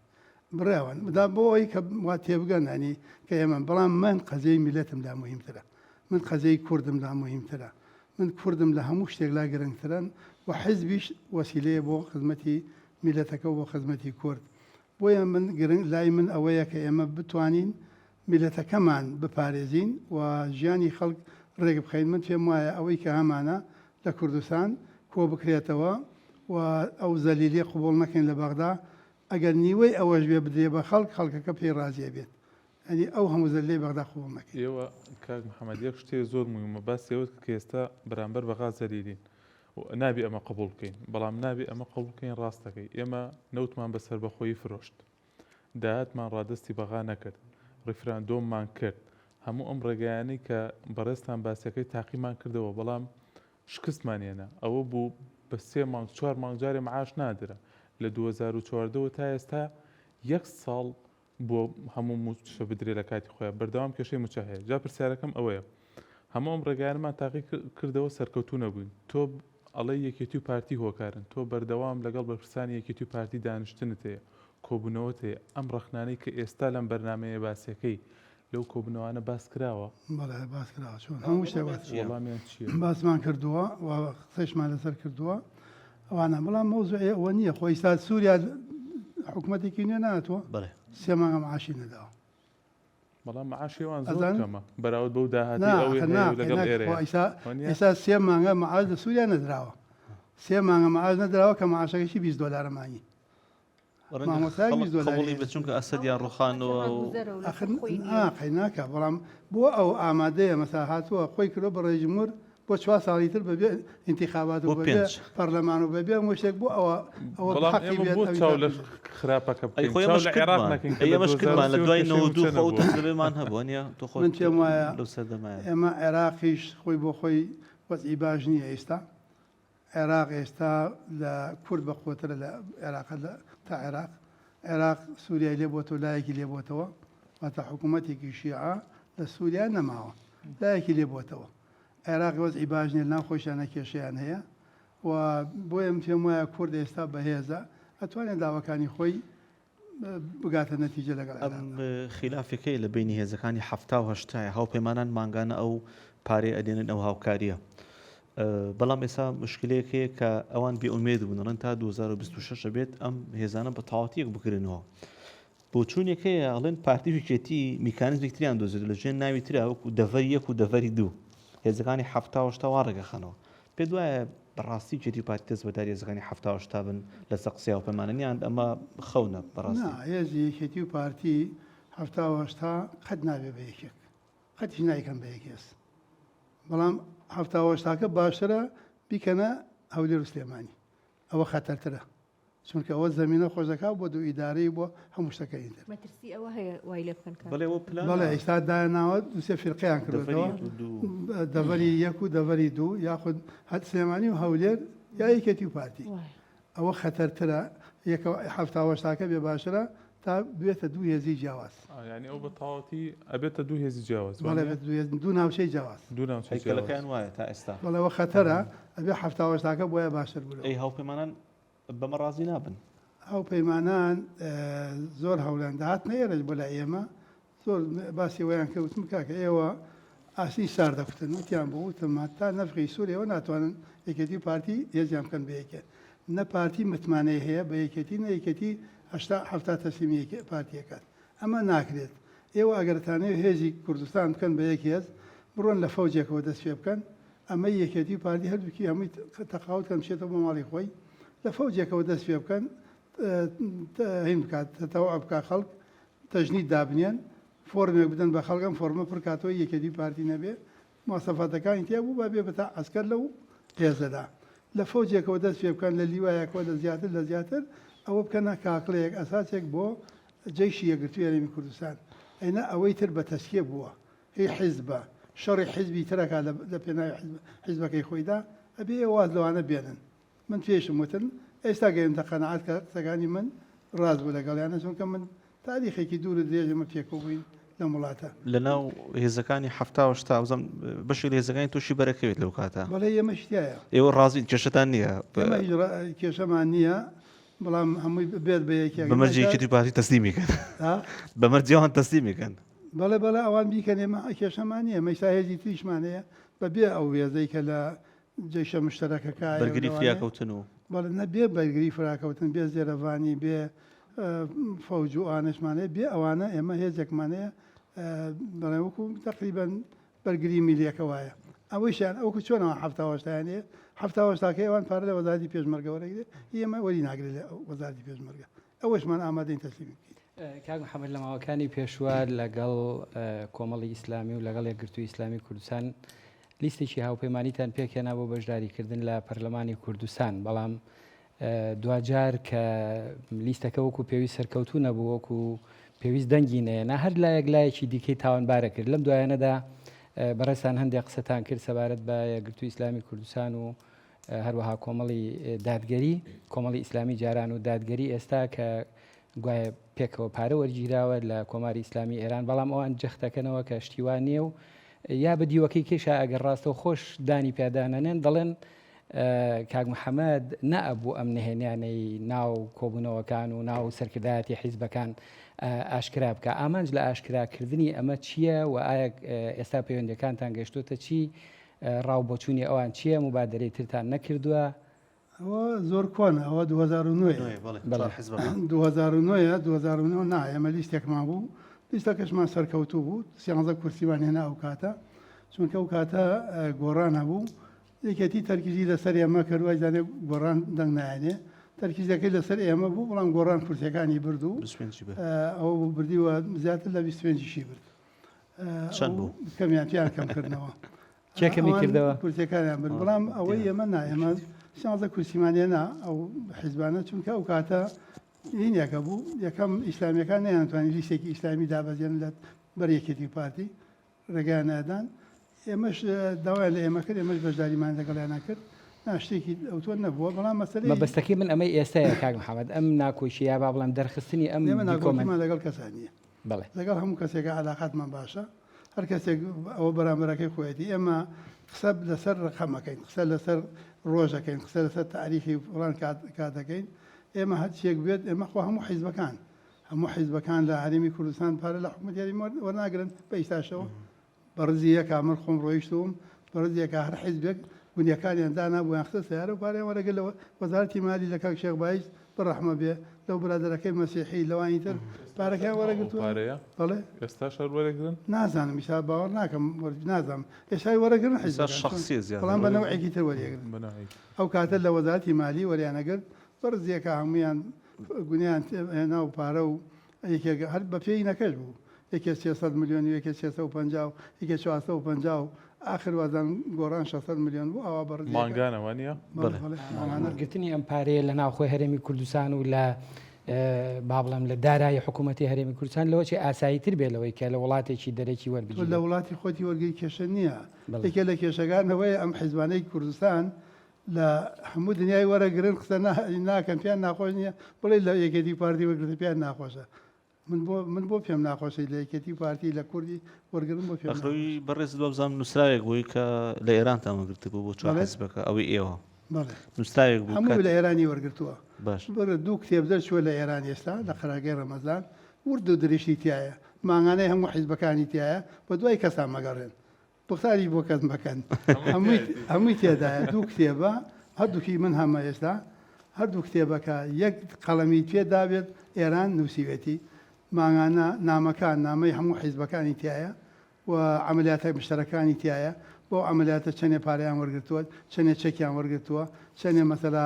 بڕاوان دا بۆ ئەوەی کە وا تێبگەن ینی کە ئێمە بەڵام من قەزیەی میلەتم لا مهمترە من قەزیەی کوردم لا مهمترە من کوردم لە هەموو شتێک لا گرنگترن و حزبیش وەسیلەیە بۆ خزمەتی میلەتەکە و بۆ خزمەتی کورد بۆیە من گرنگ لای من ئەوەیە کە ئێمە بتوانین میللەتەکەمان بپارێزین و ژیانی خەڵک ڕێک بخەین، من پێم وایە ئەوەی کە هەمانە لە کوردستان کۆ بکرێتەوە و ئەو زەلیلیە قبوڵ نەکەین لە بەغدا، ئەگەر نیوەی ئەوەش بێ بدرێ بە خەڵک، خەڵکەکە پێی ڕازی ئەبێت، یانی ئەو هەموو زەلیلەی بەغدا قبوڵ نەکەین. ئێوە کاک محەمەد یەک شتێ زۆر موهیمە باسی ئەوەت کرد کە ئێستا بەرامبەر بەغا زەلیلین و نابێ ئەمە قبوڵ بکەین، بەڵام نابێ ئەمە قبوڵ بکەین ڕاست دەکەی ئێمە نەوتمان بە سەربەخۆیی فرۆشت، داهاتمان ڕادەستی بەغا نەکرد، ڕیفراندۆممان کرد، هەموو ئەم ڕێگایانەی کە بەڕێزتان باسیەکەی تاقیمان کردەوە، بەڵام شکستمان هێنا، ئەوە بوو بە سێ مانگ چوار مانگ جارێ معاش نادرا، لە 2014 وە تا ئێستا یەک ساڵ بووە هەموو مووچە بدرێ لە کاتی خۆیا، بەردەوام کێشەی مووچە هەیە، جا پرسیارەکەم ئەوەیە هەموو ئەم ڕێگایانەمان تاقی کردەوە سەرکەوتوو نەبووین، تۆ ئەڵێی یەکێتی و پارتی هۆکارن، تۆ بەردەوام لەگەڵ بەرپرسانی یەکێتی و پارتی دانیشتنت هەیە، کۆبوونەوەت هەیە، ئەم ڕەخنانەی کە ئێستا لەم بەرنامەیە باسیەکەی لەو کۆبوونەوانە باس کراوە؟ بەڵێ باس کراوە، چۆن هەموو شتێک باس کراوە. وەڵامیان چییە؟ باسمان کردووە و قسەیشمان لەسەر کردووە ئەوانە، بەڵام مەوزوعی ئەوە نییە، خۆ ئیستا سووریا حکومەتێکی نوێ نەهاتووە، بەڵێ. سێ مانگە معاشی نەداوە. بەڵام معاشی ئەوان زۆر کەمە بەراورد بەو داهاتی نا ئەوەی ئاخر هەیە نا و لەگەڵ قەیناک ئێرەیە خۆ ئیسا وانیە؟ ئێستا سێ مانگە معاش لە سووریا نەدراوە سێ مانگە معاش نەدراوە کە معاشەکەشی 20 دۆلارە مانگی ڕەنگە مامۆستایەک خەڵک 20 دۆلاری قبوڵی هەیە بێت چونکە ئەسەدیان ڕوخاندووە و ڕاگوزەرە و لەسەر ئاخر خۆی نا نییە. قەیناکە بەڵام بۆ ئەو ئامادەیە مەسا هاتووە خۆی کردووە بە ڕئیس جمهور بۆ چوار ساڵی تر بەبێ ئینتیخابات و بۆ بەبێ پێنج. پەرلەمان و بەبێ هەموو شتێک بۆ ئەوە ئەوە بەڵام حەقی ئێمە بێت بۆ ئەوی چاو لە تاقی بێت. خراپەکە ئەی بکەین خۆ چاو ئێمەش لە عێراق کردمان نەکەین کە ئەی لە ئێمەش کردمان لە 2023 دوای کێشەی 92 مووچە خۆ ئەو نەبووە. تەجربەمان هەبوو وانیە تۆ خۆت من پێم وایە لەو سەردەمایە. ئێمە عێراقیش خۆی بۆ خۆی وەزعی باش نییە ئێستا عێراق ئێستا لە کورد بە قوترە لە عێراق تا عێراق عێراق سووریای لێ بۆتەوە لایەکی لێ بۆتەوە واتە حکوومەتێکی شیعە لە سووریا نەماوە لایەکی لێ بۆتەوە عێراق وەزعی باش نیە لەناو خۆیشیانە کێشەیان هەیە و بۆیە من پێم وایە کورد ئێستا بەهێزە ئەتوانێت داواکانی خۆی بگاتە نەتیجە لەگەڵ ئەم عێراق. خیلافێکەیە لە بەینی هێزەکانی حەفتا و هەشتایە هاوپەیمانان مانگانە ئەو پارەیە ئەدێنن ئەو هاوکاریە بەڵام ئێستا مشکلەیەک هەیە کە ئەوان بێ ئومێد بوون ئەڵێن تا 2026 ئەبێت ئەم هێزانە بە تەواوەتی یەک بگرنەوە بۆچوونێک هەیە ئەڵێن پارتی و یەکێتی میکانیزمێک تریان دۆزێت لە ژێر ناوی ترا وەکو دەڤەری یەک و دەڤەری دوو هێزەکانی حەفتا و هەشتا وا ڕێگەخەنەوە پێت وایە بەڕاستی یەکێتی و پارتی دەستبەرداری هێزەکانی حەفتا و هەشتا بن لەسەر قسەی هاوپەیمانان یان ئەمە خەونە نا بەڕاستی؟ هێزی یەکێتی و پارتی حەفتا و هەشتا قەت نابێ بە یەکێک قەتیش نایکەن بە یەک هێز بەڵام. حەفتا و هەشتاکە باشترە بیکەنە هەولێر و سلێمانی ئەوە خەتەرترە چونکە ئەوە زەمینە خۆش دەکات بۆ دوو ئیدارەی بۆ هەموو شتەکە ئیتر. مەترسی ئەوە هەیە وای لێ بکەن کە. بەڵێ ئەوە پلانە. بەڵێ ئیستا دایانناوە دوو سێ فیرقەیان دەڤەری کردۆتەوە یەک و دوو. دەڤەری یەک و دەڤەری دوو یاخود هەر سلێمانی و هەولێر یا یەکێتی و پارتی. وایە. ئەوە خەتەرترە یەکە حەفتا و هەشتاکە بێ باشترە تا ببێتە دوو هێزی جیاواز. ئا یانی ئەو بە تەواوەتی ئەبێتە دوو هێزی جیاواز وا بەڵێ نییە؟ ئەبێتە دوو هێز دوو ناوچەی جیاواز. دوو ناوچەی جیاواز. هەیکەلەکەیان وایە تا ئێستا. بەڵێ ئەوە خەتەرە ئەبێ حەفتا و هەشتاکە بۆیە باشتر بوو لەوە. ئەی هاوپەیمانان بەمە ڕازی نابن؟ هاوپەیمانان زۆر هەوڵیان دا هاتنە ئێرەش بۆ لای ئێمە زۆر باسی ئەوەیان کرد وتم کاکە ئێوە ئاسنی سارد دەکوتن وتیان بۆ وتم هەتا نەفخی سوور ئێوە ناتوانن یەکێتی و پارتی هێزیان بکەن بە یەکێ نە پارتی متمانەی هەیە بە یەکێتی نە یەکێتی هەشتا حەفتا تەسلیمی پارتی ئەکات ئەمە ناکرێت ئێوە ئەگەر تانەوێ هێزی کوردستان بکەن بە یەک هێز بڕۆن لە فەوجێکەوە دەست پێ بکەن ئەمەی یەکێتی و پارتی هەردووکی هەمووی تەقاوت کەن بچێتەوە بۆ ماڵی خۆی لە فەوجێکەوە دەست پێ بکەن هین بکات تەتەوع بکا خەڵک تەژنید دابنێن فۆرمێک بدەن بە خەڵک ئەم فۆرمە پڕکاتەوە یەکێتی و پارتی نەبێ مواسەفاتەکانی تیا بوو با بێ بە تا عەسکەر لەو هێزەدا لە فەوجێکەوە دەست پێ بکەن لە لیوایەکەوە لە زیاتر لە زیاتر ئەوە بکەنە کاکڵەیەک ئەساسێک بۆ جەیشی یەکگرتووی هەرێمی کوردستان ئەینا ئەوەی تر بە تەسکیە بووە هی حیزبە شەڕی حیزبی تر ئەکات لە پێناوی حیزبەکەی خۆیدا ئەبێ ئێوە واز لەوانە بێنن من پێشم وتن ئێستا گەیمتە قەناعەت کە قسەکانی من ڕاست بوو لەگەڵیانە چونکە من تاریخێکی دوور و درێژ ئێمە پێکەوە بووین لەم وڵاتە. لەناو هێزەکانی حەفتا و هەشتا وزم بەشێک لە هێزەکانی تووشی بەرەکەوێت لەو کاتە. بەڵێ ئێمەش تیایە. ئێوە ڕازین کێشەتان نییە؟ ئێمە هیچ کێشەمان نییە بەڵام هەمووی بێت بە یەکێک. بە مەرجی یەکێتی و پارتی تەسلیمی کەن. بە مەرجی ئەوان تەسلیمی کەن. بەڵێ بەڵێ ئەوان بیکەن ئێمە کێشەمان نییە ئێمە ئیستا هێزی تریشمان هەیە بەبێ ئەو هێزەی کە لە جەیشە مشتەرەکەکە بەرگری فریاکەوتن و. بەڵێ نە بێ بەرگری فراکەوتن بێ زێرەڤانی بێ فەوج و ئەوانەشمان هەیە بێ ئەوانە ئێمە هێزێکمان هەیە بەڵێ وەکو تەقریبەن بەرگری میلیەکە وایە ئەوەیشیان ئەوکو چۆن ئەوان حەفتا و هەشتایان هەیە حەفتا و هەشتاکەی ئەوان پارە لە وەزارەتی پێشمەرگە وەرەگرێ ئێمە وەری ناگرێت لە وەزارەتی پێشمەرگە ئەوەشمان ئامادەین تەسلیمی بکەین. کاک محەمەد لە ماوەکانی پێشووە لەگەڵ کۆمەڵی ئیسلامی و لەگەڵ یەکگرتووی ئیسلامی کوردستان لیستێکی هاوپەیمانیتان پێکهێنا بۆ بەشداریکردن لە پەرلەمانی کوردستان، بەڵام دواجار کە لیستەکە وەکو پێویست سەرکەوتوو نەبوو، وەکو پێویست دەنگی نەهێنا، هەر لایەک لایەکی دیکەی تاوانبارە کرد. لەم دوایانەدا بەڕێزتان هەندێک قسەتان کرد سەبارەت بە یەکگرتووی ئیسلامی کوردستان و هەروەها کۆمەڵی دادگەری، کۆمەڵی ئیسلامی جاران و دادگەری ئێستا کە گوایە پێکەوە پارە وەرگیراوە لە کۆماری ئیسلامی ئێران، بەڵام ئەوان جەختەکەنەوە کە شتی وا نییە و یا بە دیوەکەی کێشا ئەگەر ڕاستەوخۆش دانی پیادانەنێن دەڵێن کاک محەممەد نەئەبوو ئەم نهێنیانەی ناو کۆبوونەوەکان و ناو سەرکردایەتی حیزبەکان ئاشکرا بکە ئامانج لە ئاشکراکردنی ئەمە چییە و ئایا ئێستا پەیوەندەکانتان گەشتوتە چی ڕاو بۆچوونی ئەوان چییە مبادرەی ترتان نەکردووە؟ ئەوە زۆر کۆنە ئەوە 2009 2009 2009 نا ئێمە لیستێکمان بوو لیستەکەشمان سەرکەوتوو بوو سیانزە کورسیمان هێنا ئەو کاتە چونکە ئەو کاتە گۆڕان هەبوو یەکێتی تەرکیزی لەسەر ئێمە کرد وای زانێ گۆڕان دەنگ نایەنێ تەرکیزەکەی لەسەر ئێمە بوو بەڵام گۆڕان کورسیەکانی برد و ئەوە بوو بردی و زیاتر لە 25 برد چەند بوو؟ کەمیان پیان کەم کردنەوە کێ کەمی کردەوە؟ کورسیەکانیان برد بەڵام ئەوەی ئێمە نا ئێمە سیانزە کورسیمان هێنا ئەو حیزبانە چونکە ئەو کاتە هینێکە بوو یەکەم ئیسلامیەکان نەیانتوانی لیستێکی ئیسلامی دابەزێنن لە بەر یەکێتی و پارتی ڕێگایان نادان ئێمەش داوایان لە ئێمە کرد ئێمەش بەشداریمان لەگەڵیانە کرد نا شتێکی ئەوتۆ نەبووە بەڵام مەسەلەی مەبەستەکەی من ئەمەی ئێستایە کاک محەمەد ئەم ناکۆکی یا با بڵێم دەرخستنی ئەم ئێمە دیکۆمێنت ناکۆکیمان لەگەڵ کەسا نییە بەڵێ. لەگەڵ هەموو کەسێکا عەلاقاتمان باشە هەر کەسێک ئەوە بەرامبەرەکەی خۆیەتی ئێمە قسە لەسەر ڕەقەم ئەکەین قسە لەسەر ڕۆژ ئەکەین قسە لەسەر تاریخی فڵان کات کات ئەکەین ئێمە هەرچیەک بێت ئێمە خۆ هەموو حیزبەکان هەموو حیزبەکان لە هەرێمی کوردستان پارە لە حکومەتی هەرێم وەرناگرن بە ئیستاشەوە بەڕزی یەکا من خۆم ڕۆیشتووم بەڕزی یەکا هەر حیزبێک گونیەکانیان دانا بۆیان خستە سەیارە و پارەیان وەرەگرت لە وەزارەتی مالی لە کاک شێخ بایز بە ڕەحمە بێ لەو برادەرەکەی مەسیحی لەوانی تر پارەکەیان وەرەگرتووە پارەیە بەڵێ ئێستاش هەر وەرەگرن؟ نازانم ئیستا باوەڕ ناکەم وەر نازانم ئێستای وەرەگرن ئێستا حیزبەکان چۆن شەخسیە زیاتر بەڵام بە وەرەگرن. نەوعێکی تر وەریەگرن بە نەوعێکی ئەو کاتە لە وەزارەتی مالی وەریانەگرت بەڕزی یەکا هەموویان گونیان هێنا و پارە و یەکێک هەر بە پێی نەکەش بوو یەکێ 300 ملیۆن و یەکێ 350 و یەکێ 450 و. ئاخر وازان گۆڕان 600 ملیۆن بوو ئاوا بەڕ مانگانە وانە؟ بەڵێ مانگانە. وەرگرتنی ئەم پارەیە لە ناوخۆی هەرێمی کوردستان و لە با بڵێم لە دارایی حکوومەتی هەرێمی کوردستان لەوە چی ئاسایی تر بێ لەوەی کە لە وڵاتێکی دەرەکی وەربگیرێت. لە وڵاتی خۆتی وەرگری کێشە نییە. یەکێ لە کێشەکان ئەوەیە ئەم حیزبانەی کوردستان لە هەموو دنیای وەرەگرن قسە ناکەن پێیان ناخۆش نییە بڵێ لە یەکێتی پارتی وەرگرتن پێیان ناخۆشە من بۆ من بۆ پێم ناخۆشی لە یەکێتی و پارتی لە کوردی وەرگرن بۆ پێم ئەخرەوی بەڕێزت وابزانم نووسراوێک بووی کە لە ئێرانتان وەرگرتبوو بۆ چوار حزبەکە ئەوەی ئێوە بەڵێ نووسراوێک بوو هەموو لە ئێرانی وەرگرتووە باش بەرە دوو کتێب دەرچووە لە ئێران ئێستا لە قەرارگەی ڕەمەزان ورد و درشتی تایە مانگانەی هەموو حیزبەکانی تایە بە دوای کەسان مەگەڕێن پوختاریش بۆ کەس مەکەن هەمووی هەمووی تێدایە دوو کتێبە هەردووکی من هەمە ئێستا هەردوو کتێبەکە یەک قەڵەمی تێدابێت ئێران نووسیوێتی مانگانە نامەکان نامەی هەموو حیزبەکانی تایە و عملیاتە مشتەرەکانی تایە بۆ عملیاتە چەندێ پارەیان وەرگتووە چەندێ چەکیان وەرگتووە چەندێ مەسەلا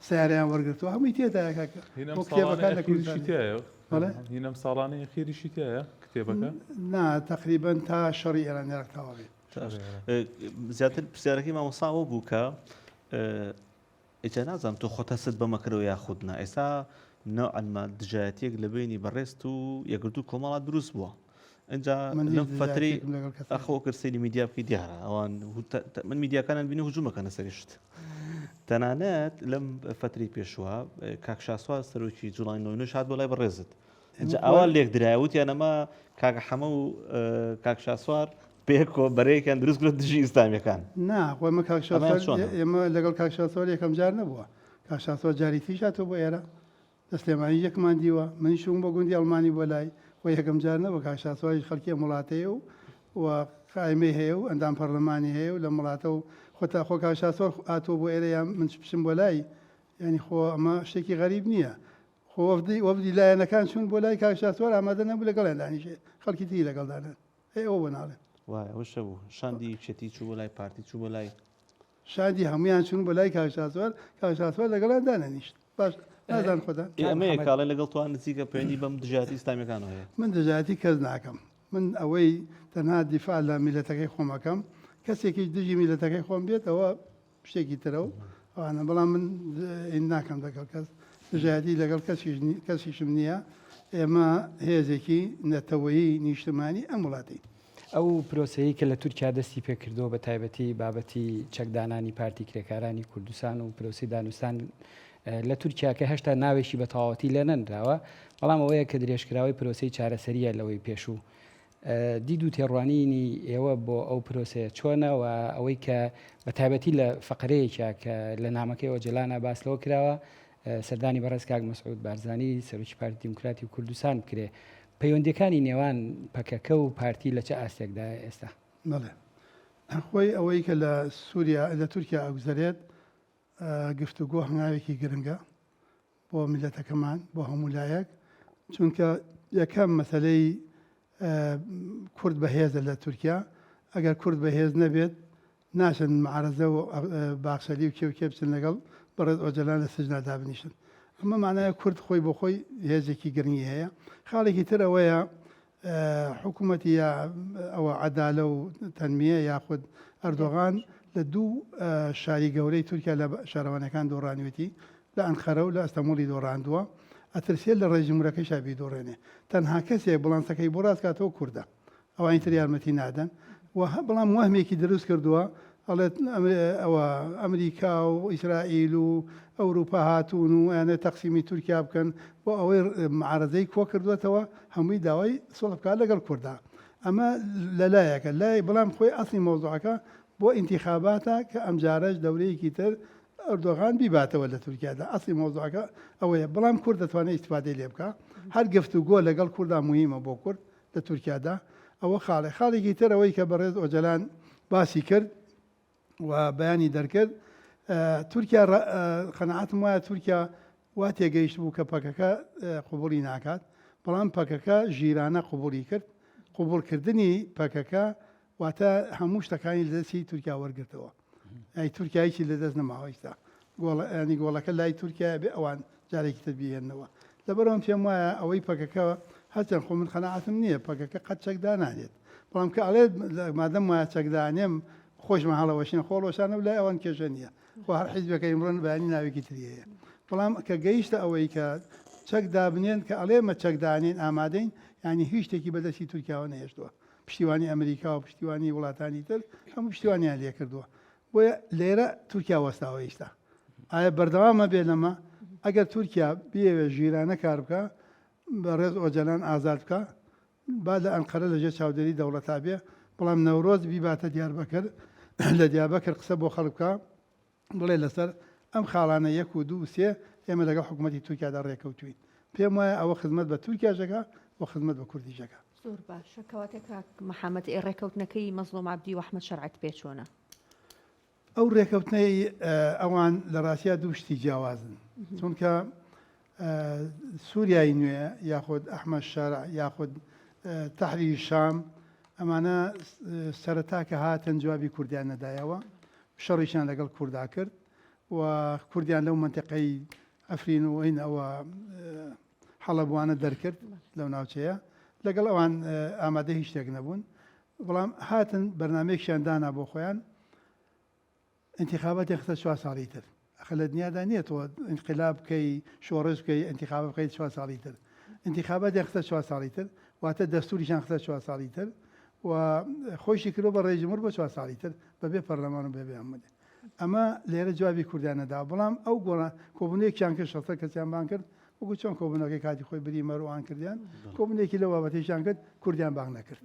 سیارەیان وەرگتووە هەمووی تێدایە کاکە هینەم بۆ کتێبەکان لە ساڵانەی کوردستان تایە بەڵێ هینەم ساڵانەی خیریشی تایە کتێبەکە؟ نا تەقریبەن تا شەڕی ئێران عێراق تەواو بێت. زیاتر پرسیارەکەی مامۆستا ئەوە بوو کە ئیجا نازانم تۆ خۆت هەستت بەمە کردەوە یاخود نا ئێستا نەوعەن ما دژایەتیەک لە بینی بەڕێزت و یەکگرتوو کۆمەڵا دروست بووە ئینجا من هیچ لەم فترەی دژایەتیەکم لەگەڵ کەس ئەخۆ کرد سەیری میدیا بکەی دیارە ئەوان من میدیاکانیان بینی هجوومەکەنە سەریشت تەنانەت لەم فترەی پێشوە کاک شاسوار سەرۆکی جوڵای نۆینۆش هات بۆ لای بەڕێزت ئینجا ئەوە لێک درایە وتیان ئەمە کاک حەمە و کاک شاسوار پێکەوە بەرەیەکیان دروست کرد دژی ئیسلامیەکان. نا خۆ ئێمە کاک ئەمەیان شاسوار چۆنە؟ ئێمە لەگەڵ کاک شاسوار یەکەم جار نەبووە کاک شاسوار جاری تریش هاتووە بۆ ئێرە لە سلێمانی یەکمان دیوە منیش چووم بۆ گوندی ئەڵمانی بۆ لای خۆ یەکەم جار نەبوو کاک شاسواریش خەڵکی ئەم وڵاتەیە و و قایمەی هەیە و ئەندام پەرلەمانی هەیە و لەم وڵاتە و خۆ تا خۆ کاک شاسوار هاتووە بۆ ئێرە یان من بچم بۆ لای یانی خۆ ئەمە شتێکی غەریب نییە خۆ وەفدی وەفدی لایەنەکان چوون بۆ لای کاک شاسوار ئامادە نەبوو لەگەڵیان دانیشێ خەڵکی تری لەگەڵ دانان ئەی ئەوە بۆ ناڵێن. وایە ئەوەش هەبوو شاندی یەکێتی چوو بۆ لای پارتی چوو بۆ لای. شاندی هەموویان چوون بۆ لای کاک شاسوار کاک شاسوار لەگەڵیان دانەنیشت باش نازان خۆتان. ئێ ئەمەیە کە ئەڵێن لەگەڵ تۆ نزیکە پەیوەندی بەم دژایەتی ئیسلامیەکانەوە هەیە. من دژایەتی کەس ناکەم من ئەوەی تەنها دیفاع لە میللەتەکەی خۆم ئەکەم کەسێکیش دژی میللەتەکەی خۆم بێت ئەوە شتێکی ترە و ئەوانە بەڵام من ئین ناکەم لەگەڵ کەس دژایەتی لەگەڵ کەسیش کەسیشم نییە ئێمە هێزێکی نەتەوەیی نیشتمانی ئەم وڵاتین. ئەو پرۆسەیەی کە لە تورکیا دەستی پێکردووە بە تایبەتی بابەتی چەکدانانی پارتی کرێکارانی کوردستان و پرۆسەی دانوستان لە تورکیا کە هێشتا ناوێکی بە تەواوەتی لێ نەنراوە بەڵام ئەوەیە کە درێژکراوەی پرۆسەی چارەسەریە لەوەی پێشوو دید و تێڕوانینی ئێوە بۆ ئەو پرۆسەیە چۆنە و ئەوەی کە بە تایبەتی لە فەقەرەیەکیا کە لە نامەکەی ئۆجەلانا باس لەوە کراوە سەردانی بەڕێز کاک مەسعود بارزانی سەرۆکی پارتی دیموکراتی کوردستان بکرێ پەیوەندیەکانی نێوان پەکەکە و پارتی لە چ ئاستێکدایە ئێستا؟ بەڵێ خۆی ئەوەی کە لە سووریا لە تورکیا ئەگوزەرێت گفتوگۆ هەنگاوێکی گرنگە بۆ میللەتەکەمان بۆ هەموو لایەک چونکە یەکەم مەسەلەی کورد بەهێزە لە تورکیا ئەگەر کورد بەهێز نەبێت ناچن معارەزە و باخچەلی و کێ و کێ بچن لەگەڵ بەڕێز ئۆجەلان لە سجنا دابنیشن ئەمە معنای کورد خۆی بۆ خۆی هێزێکی گرنگی هەیە خاڵێکی تر ئەوەیە حکوومەتی یا ئەوە عەدالە و تەنمیە یاخود ئەردۆغان لە دوو شاری گەورەی تورکیا لە شارەوانیەکان دۆڕانیوێتی لە ئەنقەرە و لە ئەستەموڵی دۆڕاندووە ئەترسێت لە ڕێی جمهورەکەیشا بیدۆڕێنێ تەنها کەسێک بڵانسەکەی بۆ ڕاست کاتەوە کوردە ئەوانی تر یارمەتی نادەن و بەڵام وەهمێکی دروست کردووە ئەڵێت ئەوە ئەمریکا و ئیسرائیل و ئەوروپا هاتوون و ئەیانەوێت تەقسیمی تورکیا بکەن بۆ ئەوەی معارەزەی کۆکردووەتەوە هەمووی داوای سوڵح بکات لەگەڵ کوردا ئەمە لەلایەکە لای بەڵام خۆی ئەسڵی مەوزوعەکە بۆ ئینتیخاباتە کە ئەمجارەش دەورەیەکی تر ئەردۆغان بیباتەوە لە تورکیادا ئەسڵی مەوزوعەکە ئەوەیە بەڵام کورد دەتوانێت ئیستفادەی لێ بکا هەر گفتوگۆ لەگەڵ کوردا موهیمە بۆ کورد لە تورکیادا ئەوە خاڵێ خاڵێکی تر ئەوەی کە بەڕێز ئۆجەلان باسی کرد و بەیانی دەرکرد تورکیا قەناعەتم وایە تورکیا وا تێگەیشت بوو کە پەکەکە قوبوڵی ناکات بەڵام پەکەکە ژیرانە قوبوڵی کرد قوبوڵکردنی پەکەکە واتە هەموو شتەکانی لە دەستی تورکیا وەرگرتەوە ئەی تورکیا هیچی لە دەست نەماوە ئیستا گۆڵ ینی گۆڵەکە لای تورکیا بێ ئەوان جارێکی تر بیهێننەوە لەبەرئەوەم پێم وایە ئەوەی پەکەکە هەرچەند خۆ من قەناعەتم نییە پەکەکە قەت چەک دانانێت بەڵام کە ئەڵێت مادەم وایە چەک دانێم. خۆشمان هەڵەوەشین خۆڵۆشانە و لای ئەوان کێشە نییە خۆ هەر حیزبێکە ئیمڕۆن بەیانی ناوێکی تری هەیە بەڵام کە گەیشتە ئەوەی کە چەک دابنێن کە ئەڵێمە چەک دانێن ئامادەین یانی هیچ شتێکی بەدەستی تورکیاوە نەهێشتووە پشتیوانی ئەمریکا و پشتیوانی وڵاتانی تر هەموو پشتیوانیان لێکردووە بۆیە لێرە تورکیا وەستاوە ئیستا ئایا بەردەوامە بێ لەمە ئەگەر تورکیا بیەوێ ژیرانە کار بکە بەڕێز ئۆجەلان ئازاد بکە با لە ئەنقەرە لەژێر چاودێری دەوڵەتا بێ، بەڵام نەورۆز بیباتە دیاربەکر، لە دیاربەکر قسە بۆ خەڵک بکا، بڵێ لەسەر ئەم خاڵانە یەک و دوو و سێ ئێمە لەگەڵ حکوومەتی تورکیادا ڕێککەوتووین. پێم وایە ئەوە خزمەت بە تورکیاش دەکا و خزمەت بە کوردیش دەکا. زۆر باشە کەواتە کاک محەمەد ئێ ڕێکەوتنەکەی مەزڵوم عەبدی و ئەحمەد شەرعت پێ چۆنە؟ ئەو ڕێکەوتنەی ئەوان لە ڕاستیا دوو شتی جیاوازن چونکە سووریای نوێ یاخود ئەحمەد شەرع یاخود تەحریر شام ئەمانە سەرەتا کە هاتن جوابی کوردیان نەدایەوە شەڕیشیان لەگەڵ کوردا کرد و کوردیان لەو منتیقەی ئەفرین و ئەین ئەوە حەڵەبوانە دەرکرد لەو ناوچەیە لەگەڵ ئەوان ئامادە هیچ شتێک نەبوون بەڵام هاتن بەرنامەیەکیان دانا بۆ خۆیان ئینتیخاباتیان خستە چوار ساڵی تر ئەخە لە دنیادا نییە تۆ ئینقلاب بکەی شۆڕش بکەی ئینتیخابە بکەیت چوار ساڵی تر ئینتیخاباتیان خستە چوار ساڵی تر واتە دەستوریشان خستە چوار ساڵی تر و خۆیشی کردوە بە ڕئیس جمهور بۆ چوار ساڵی تر بەبێ پەرلەمان و بەبێ هەموو ئەمە لێرە جوابی کوردیان نەدا بەڵام ئەو گۆڕان کۆبوونەیەکیان کرد 600 کەسیان بان کرد وەکو چۆن کۆبوونەکەی کاتی خۆی بریمەر و ئان کردیان کۆبوونێکی لەو بابەتەیشیان کرد کوردیان بانگ نەکرد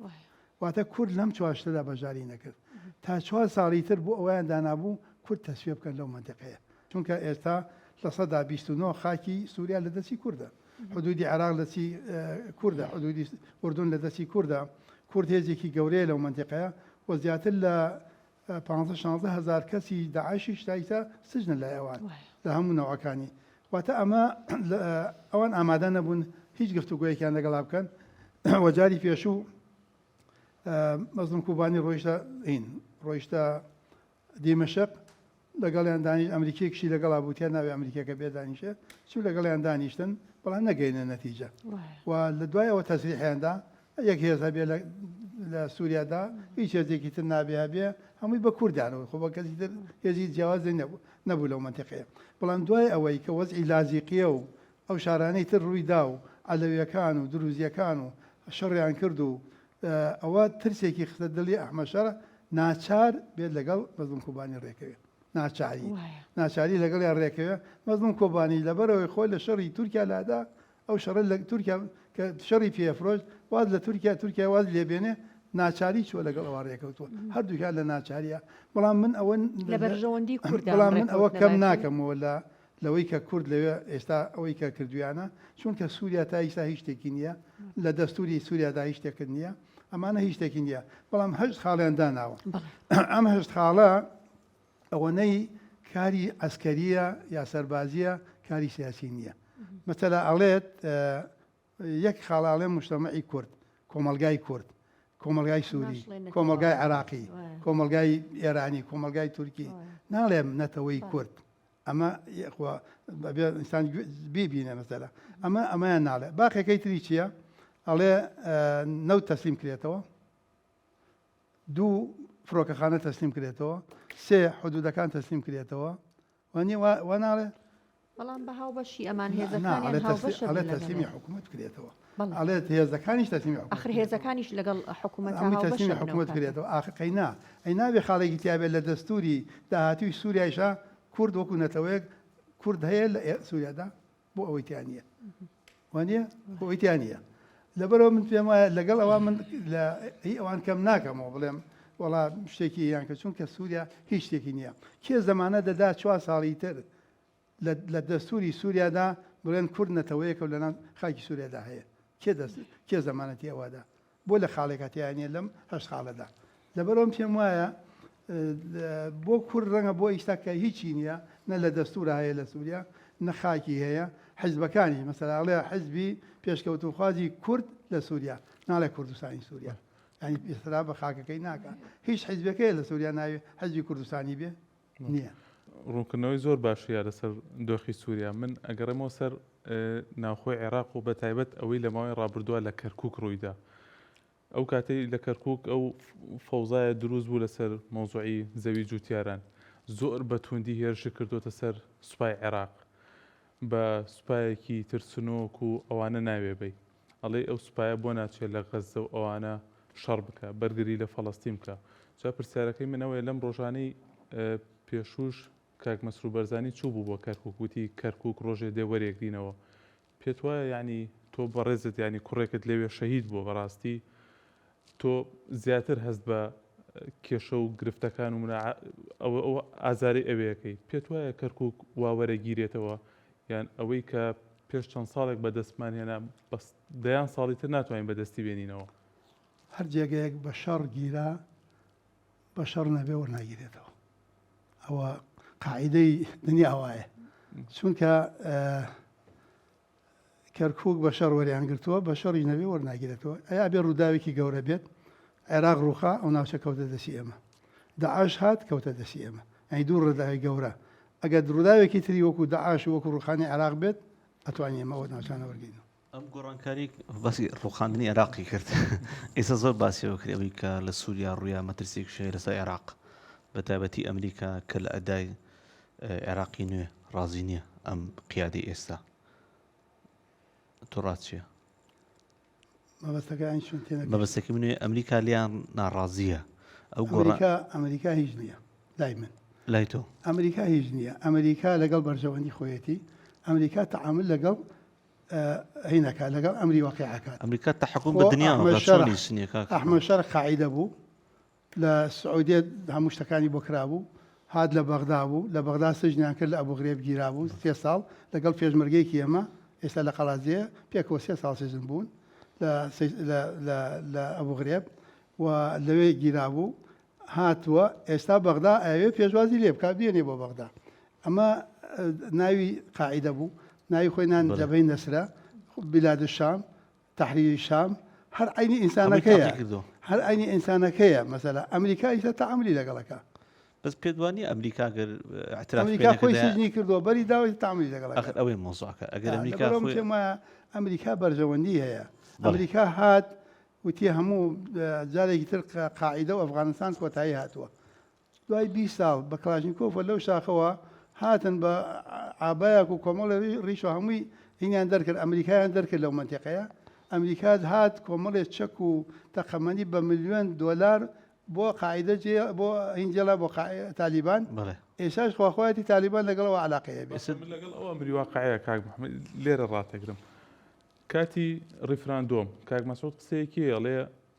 واتە کورد لەم چوار شتەدا بەشداری نەکرد تا چوار ساڵی تر بۆ ئەوەیان دانابوو کورد تەسفیە بکەن لەو مەنتیقەیە چونکە ئێستا 29% خاکی سووریا لە دەستی کوردە حدودی عێراق لە دەستی کوردە حدودی ئوردون لە دەستی کوردە کورد هێزێکی گەورەیە لەو مەنتیقەیە و زیاتر لە پانزە شانزە هەزار کەسی داعشیش تا ئیستا سجنە لای ئەوان لە هەموو نەوعەکانی واتە ئەمە ئەوان ئامادە نەبوون هیچ گفتوگۆیەکیان لەگەڵا بکەن وە جاری پێشوو مەزلوم کوبانی ڕۆیشتە هین ڕۆیشتە دیمەشق لەگەڵیان دانیش ئەمریکیەکشی لەگەڵا بوو تیا ناوی ئەمریکیەکە بێ دانیشێ چوو لەگەڵیان دانیشتن بەڵام نەگەینە نەتیجە و لە دوای ئەوە تەسریحیاندا یەک هێز هەبێ لە سووریادا هیچ هێزێکی تر نابێ هەبێ هەمووی بە کوردیانەوە خۆ بە کەسی تر هێزی جیاواز نەبوو نەبوو لەو مەنتیقەیە بەڵام دوای ئەوەی کە وەزعی لازیقیە و ئەو شارانەی تر ڕووی دا و عەلەویەکان و دروزیەکان و شەڕیان کرد و ئەوە ترسێکی خستە دڵی ئەحمەد شەرع ناچار بێت لەگەڵ مەزلوم کۆبانی ڕێکەوێ ناچاری ناچاری لەگەڵیان ڕێکەوێ مەزلوم کۆبانی لەبەرەوەی خۆی لە شەڕی تورکیا لادا ئەو شەڕە لە تورکیا کە شەڕی پێ فرۆشت واز لە تورکیا تورکیا واز لێ بێنێ ناچاری چووە لەگەڵ ئەوان ڕێکەوتووە هەردووکیان لە ناچاریە بەڵام من ئەوە لە بەرژەوەندی کوردە بەڵام من ئەوە کەم ناکەمەوە لە لەوەی کە کورد لەوێ ئێستا ئەوەی کە کردویانە چونکە سووریا تا ئیستا هیچ شتێکی نییە لە دەستوری سووریادا هیچ شتێکت نییە ئەمانە هیچ شتێکی نییە بەڵام هەشت خاڵیان داناوە ئەم هەشت خاڵە ئەوەنەی کاری عەسکەریە یا سەربازیە کاری سیاسی نییە مەسەلا ئەڵێت یەک خاڵ ئەڵێ مجتەمەعی کورد کۆمەلگای کورد کۆمەلگای سووری کۆمەلگای عراقی کۆمەلگای ئێرانی کۆمەلگای تورکی ناڵێم نەتەوەی کورد ئەمە یەخوا بەبێ ئینسان بیبینە مەسەلە ئەمە ئەمەیان ناڵێ باقیەکەی تری چییە ئەڵێ نەوت تەسلیم کرێتەوە دوو فڕۆکەخانە تەسلیم کرێتەوە سێ حدودەکان تەسلیم کرێتەوە وانیە وا ناڵێ؟ بەڵام بە هاوبەشی ئەمان هێزەکانیان هاوبەشە ئەڵێ تەسلیمی حکوومەت کرێتەوە ئەڵێت هێزەکانیش تەسلیمی حکوومەت ئەخر هێزەکانیش لەگەڵ حکوومەت تەسلیمی حکوومەت کرێتەوە ئاخر قەینا ئەی نابێ خاڵێکی تیابێت لە دەستوری داهاتووی سووریایشا کورد وەکو نەتەوەیەک کورد هەیە لە سووریادا بۆ ئەوەی تیا نییە وانە بۆ ئەوەی تیا نییە لەبەرەوە من پێم وایە لەگەڵ ئەوە من لە هی ئەوان کەم ناکەمەوە بڵێم وەڵا شتێکی یان کە چونکە سووریا هیچ شتێکی نییە کێ زەمانە دەدا چوار ساڵی تر لە دەستوری سووریادا بڵێن کورد نەتەوەیەکە و لەناو خاکی سووریادا هەیە کێ دەست کێ زەمانەتی ئەوەدا بۆ لە خاڵێکا تیا نیە لەم هەشت خاڵەدا لەبەرئەوەم پێم وایە بۆ کورد ڕەنگە بۆ ئیستا کە هیچی نییە نە لە دەستورا هەیە لە سووریا نە خاکی هەیە حیزبەکانی مەسەلا ئەڵێ حیزبی پێشکەوتوخوازی کورد لە سووریا ناڵێ کوردستانی سووریا یانی ئیسرا بە خاکەکەی ناکە هیچ حیزبەکەی لە سووریا ناوی حیزبی کوردستانی بێ نییە. ڕوونکردنەوەی زۆر باشیە لەسەر دۆخی سووریا من ئەگەڕێمەوە سەر ناوخۆی عێراق و بە تایبەت ئەوەی لە ماوەی ڕابردووە لە کەرکک ڕوویدا. ئەو کاتەی لە کەرکوک ئەو فەوزایە دروست بوو لەسەر مەوزوعی زەوی جوتیاران زۆر بە توندی هێرشی کردووەتە سەر سوپای عێراق بە سوپایەکی ترسنۆک و ئەوانە ناوێ بەی ئەڵێی ئەو سوپایە بۆ ناچێ لە غەززە و ئەوانە شەڕ بکا بەرگری لە فەڵەستین بکا جا پرسیارەکەی من ئەوەیە لەم ڕۆژانەی پێشووش کاک مەسرور بەرزانی چوو بوو بۆ کەرکوک وتی کەرکوک ڕۆژێ دێ وەرێگرینەوە پێت وایە یانی تۆ بەڕێزت یانی کوڕێکت لەوێ شەهید بووە بەڕاستی تۆ زیاتر هەست بە کێشە و گرفتەکان و ئەوە ئەو ئازاری ئەوەیەکەی پێت وایە کەرکک وا وەرەگیرێتەوە یان ئەوەی کە پێش چەند ساڵێک بەدەستمان هێنا بەس دەیان ساڵی تر ناتوانین بەدەستی بێنینەوە. هەر جێگەیەک بە شەڕ گیرا بە شەڕ نەبێ وەرناگیرێتەوە ئەوە قاعیدەی دنیا وایە چونکە کەرکوک بە شەڕ وەریان گرتووە بە شەڕی نەبێ وەرناگیرێتەوە ئەیا بێ ڕووداوێکی گەورە بێت عێراق ڕووخا ئەو ناوچە کەوتە دەستی ئێمە داعش هات کەوتە دەستی ئێمە ئەی دوو ڕووداوی گەورە ئەگەر ڕووداوێکی تری وەکو داعش وەکو ڕوخانی عێراق بێت ئەتوانین ئێمە ئەو ناوچانە وەرگینەوە ئەم گۆڕانکاری باسی ڕوخاندنی عێراقی کرد ئێستا زۆر باسیەوە کرد ئەوەی کە لە سووریا ڕوویا مەترسیێک شەیە لەسەر عێراق بە تایبەتی ئەمریکا کە لە ئەدای عێراقی نوێ ڕازی نییە ئەم قیادی ئێستا تۆ ڕات چییە؟ مەبەستەکە ئەین چۆن تێنەگەیشتم. مەبەستەکەی من ئەمریکا لێیان ناڕازییە ئەو گۆڕا ئەمریکا ئەمریکا هیچ نییە لای من. لای تۆ؟ ئەمریکا هیچ نییە ئەمریکا لەگەڵ بەرژەوەندی خۆیەتی ئەمریکا تەعامل لەگەڵ هینەکە لەگەڵ ئەمری واقیعەکات ئەمریکا تەحەکوم خۆ بە دنیا ئەحمەد ئەکات شەرع چۆن هیچ نییە کاک ئەحمەد شەرع قاعیدە بوو لە سعودیە هەموو شتەکانی بۆ کرابوو، هات لە بەغدا بوو، لە بەغدا سجنیان کرد لە ئەبوغرێب گیرابوو سێ ساڵ لەگەڵ پێشمەرگەیەکی ئێمە ئێستا لە قەڵادزێیە پێکەوە سێ ساڵ سجن بوون لە لە لە لە ئەبوغرێب و لەوێ گیرابوو هاتووە ئێستا بەغدا ئەیەوێ پێشوازی لێ بکات بێنێ بۆ بەغدا ئەمە ناوی قاعیدە بوو ناوی خۆی نان جەبهەی نەسرە بلاد الشام تەحریری شام هەر عەینی ئینسانەکەیە هەر عەینی ئینسانەکەیە مەسەلە ئەمریکا ئیستا تەعامولی لەگەڵ ئەکا. بەس پێت وا نییە ئەمریکا گەر اعتراف ئەمریکا خۆی سجنی کردووە بەری داوەتی تەعامولی لەگەڵ ئەکا. ئاخر ئەوەیە مەوزوعەکە ئەگەر ئەمریکا خۆی پێم وایە ئەمریکا بەرژەوەندی هەیە ئەمریکا هات وتی هەموو جارێکی تر قاعیدە و ئەفغانستان کۆتایی هاتووە دوای 20 ساڵ بە کڵاشنیکۆفە لەو شاخەوە هاتن بە عابایەک و کۆمەڵی ڕیش و هەمووی هینیان دەرکرد ئەمریکایان دەرکرد لەو مەنتیقەیە ئەمریکا هات کۆمەڵێ چەک و تەقەمەنی بە ملیۆن دۆلار بۆ قاعیدە جێ بۆ هین جێڵا بۆ تالیبان بەڵێ ئێستاش خواخوایەتی تالیبان لەگەڵ ئەوە عەلاقەی هەبێ. باشە من لەگەڵ ئەو ئەمری واقعەیە کاک محمد لێرە ڕاتەگرم کاتی ڕیفراندۆم کاک مەسعود قسەیەکی هەیە ئەڵێ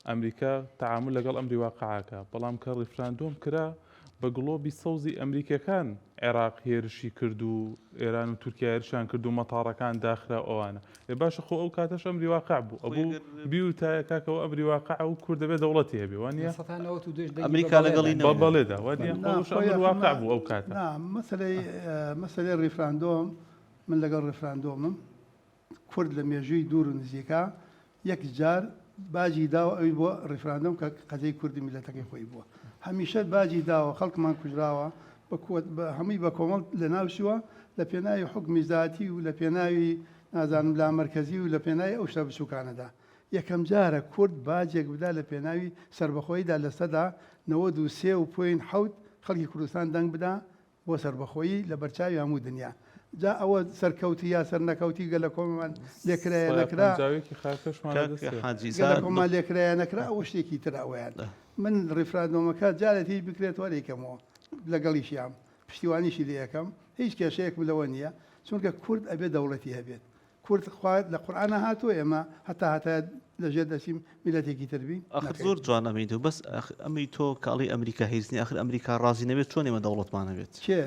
ئەمریکا تەعامول لەگەڵ ئەمری واقع ئەکا، بەڵام کە ڕیفراندۆم کرا بە گڵۆبی سەوزی ئەمریکیەکان عێراق هێرشی کرد و ئێران و تورکیا هێرشیان کرد و مەتاڕەکان داخرا و ئەوانە. ئێ باشە خۆ ئەو کاتەش ئەمری واقع بوو ئەبوو بیوتایە کاکە ئەوە ئەمری واقعە و کورد دەبێ دەوڵەتی هەبێ وا نیە؟ لە سەتا 92 دەنگی بە ئەمریکا بەڵێ لەگەڵی دا. بە نەبوو. بەڵێ دا وا نیە؟ خۆ نا ئەوش خۆی ئەمر ئەخر واقع نا بوو ئەو کاتە. نا مەسەلەی مەسەلەی ڕیفراندۆم من لەگەڵ ڕیفراندۆمم کورد لە مێژووی دوور و نزیکا یەک جار باجی داوە ئەویش بۆ ڕیفراندۆم کە قەزیەی کوردی میللەتەکەی خۆی بووە هەمیشە باجی داوە خەڵکمان کوژراوە بە کۆت بە هەمووی بە کۆمەڵ لە ناو چووە لە پێناوی حوکمی زاتی و لە پێناوی نازانم لامەرکەزی و لە پێناوی ئەو شتە بچووکانەدا یەکەم جارە کورد باجێک بدا لە پێناوی سەربەخۆییدا 93 و point حەوت خەڵکی کوردستان دەنگ بدا بۆ سەربەخۆیی لە بەرچاوی هەموو دنیا جا ئەوە سەرکەوتی یا سەرنەکەوتی گەلەکۆمەمان لێکرا یا نەکرا پەنجاوێکی خاکەشمان کاک لەدەستێ. حاجی سا گەلەکۆمان لێکرا یا نەکرا ئەوە شتێکی ترە ئەوەیان من ڕیفراندۆمەکە جارێ هیچ بکرێتەوە دەیکەمەوە لەگەڵیشیام پشتیوانیشی لێ ئەکەم هیچ کێشەیەکم لەوە نییە چونکە کورد ئەبێ دەوڵەتی هەبێت کورد خوا لە قورئانا هاتووە ئێمە هەتا هەتایە لە ژێر دەستی میللەتێکی تر بین؟ ئاخر نەخێر. زۆر جوان ئەمەی تۆ بەس ئاخر ئەمەی تۆ کە ئەڵێی ئەمریکا هیچ نیە ئاخر ئەمریکا ڕازی نەبێت چۆن ئێمە دەوڵەتمان هەبێت کێ؟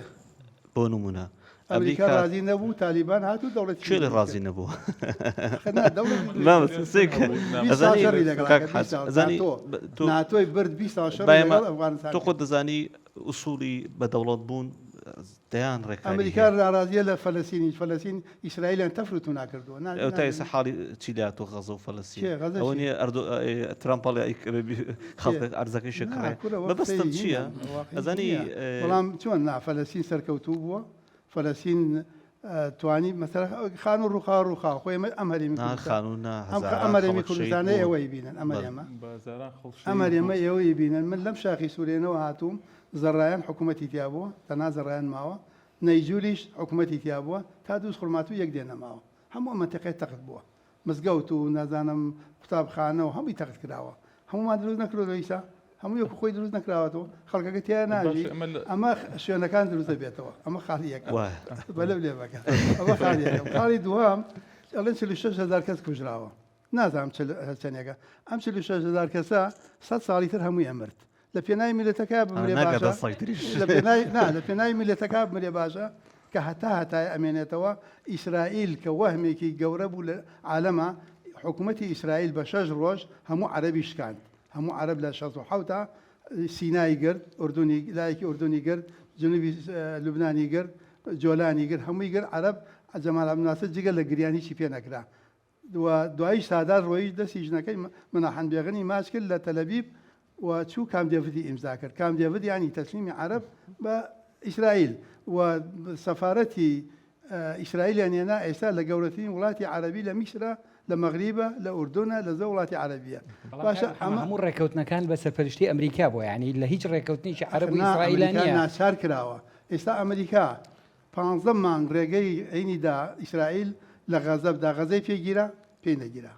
بۆ نمونە ئەمریکا ئەمریکا ڕازی نەبوو تالیبان هات و دەوڵەتی کێ لێ دروست ڕازی کرد. نەبوو ئاخر نا دەوڵەتی دروست مامە کرد. سێکە 20 ساڵ ئەزانی شەڕی لەگەڵا کاک کرد 20 حاج ساڵ ئەزانی ناتۆ بە- تۆ ناتۆی برد 20 ساڵ شەڕی بایەمە لەگەڵ ئەفغانستان تۆ کرد. خۆت دەزانی ئوسوڵی بە دەوڵەت بوون دەیان ڕێکاری ئەمریکا هەیە. ناڕازیە لە فەلەستینیش فەلەستین ئیسرائیلیان تەفر و تونا کردووە نا ئەو تا ئێستا نابینی حاڵی چی لات و غەزە و فەلەستین کێ غەزە ئەوە چی نییە ئەردۆ ترامپ ئەڵێ ئەی کێ خەڵکە ئەرزەکەی نا شەکڕێ کورە وە مەبەستم قسەی چییە هینە واقعی ئەزانی نییە بەڵام چۆن نا فەلەستین سەرکەوتوو بووە فەلەستین. توانی مەسەلە خانوو ڕووخا ڕووخا خۆ ئێمە ئەم هەرێمی نا کوردستان خانوو نا ئەم هەزاران ئەم هەرێمی خەڵک شەهید کوردستانە بوون ئێوەی بینن ئەم بەڵێ. هەرێمە بە هەزاران خەڵک ئەم شەهید هەرێمە بوون. ئێوەی بینن من لەم شاخی سوورێنەوە هاتووم زەڕایەن حکوومەتی تیا بووە تەنها زەڕایەن ماوە نەیجولیش حکوومەتی تیا بووە تا دووز خورماتوو یەک دێ نەماوە هەموو ئەم مەنتیقەیە تەخت بووە مزگەوت و نازانم قوتابخانە و هەمووی تەخت کراوە هەموومان دروست نەکردووە ئیسا هەموو یەک خۆی دروست نەکراوەتەوە خەڵکەکە تیا ناژی باشە ئەمە لە ئەمە شوێنەکان دروست دەبێتەوە ئەمە خاڵی یەکەم وایە. بەلەو لێ بەکە ئەمە خاڵی یەکەم خاڵی دووەم ئەڵێن 46 هەزار کەس کوژراوە نازانم چل چەندێکە ئەم 46 هەزار کەسە سەد ساڵی تر هەمووی ئەمرد لە پێناوی میللەتەکە بمرێ ناگاتە باشە سەگ تریش. لە پێناوی نا لە پێناوی میللەتەکە بمرێ باشە کە هەتا هەتایە ئەمێنێتەوە ئیسرائیل کە وەهمێکی گەورە بوو لە عالەما حکوومەتی ئیسرائیل بە شەش ڕۆژ هەموو عەرەبی شکاند هەموو عەرەب لە 67 تا سینای گرت ئوردونی لایەکی ئوردونی گرت جنوبی لوبنانی گرت جۆلانی گرت هەمووی گرت عەرەب جەمال عەبدولناسر جگە لە گریان هیچی پێ نەکرا و دواییش سادات ڕۆیشت دەستی ژنەکەی مناحەن بێغنی ماچ کرد لە تەلەبیب و چوو کام دێڤدی ئیمزا کرد. کام دێڤد یانی تەسلیمی عەرەب بە ئیسرائیل و سەفارەتی ئیسرائیلیان هێنا ئێستا لە گەورەترین وڵاتی عەرەبی لە میسرە، لە مەغریبە، لە ئوردونە، لە زۆر وڵاتی عەرەبیە. بەڵام باشە کاک محەممەد ئەمە هەموو ڕێککەوتنەکان بە سەرپەرشتی ئەمریکا بووە یانی لە هیچ ڕێککەوتنێکی عەرەب ئەخر و نا ئیسرائیلا ئەمریکا نییە. ناچار کراوە. ئێستا ئەمریکا پانزە مانگ ڕێگەی عینی دا ئیسرائیل لە غەزە بدا، غەزەی پێ گیرا؟ پێی نەگیرا.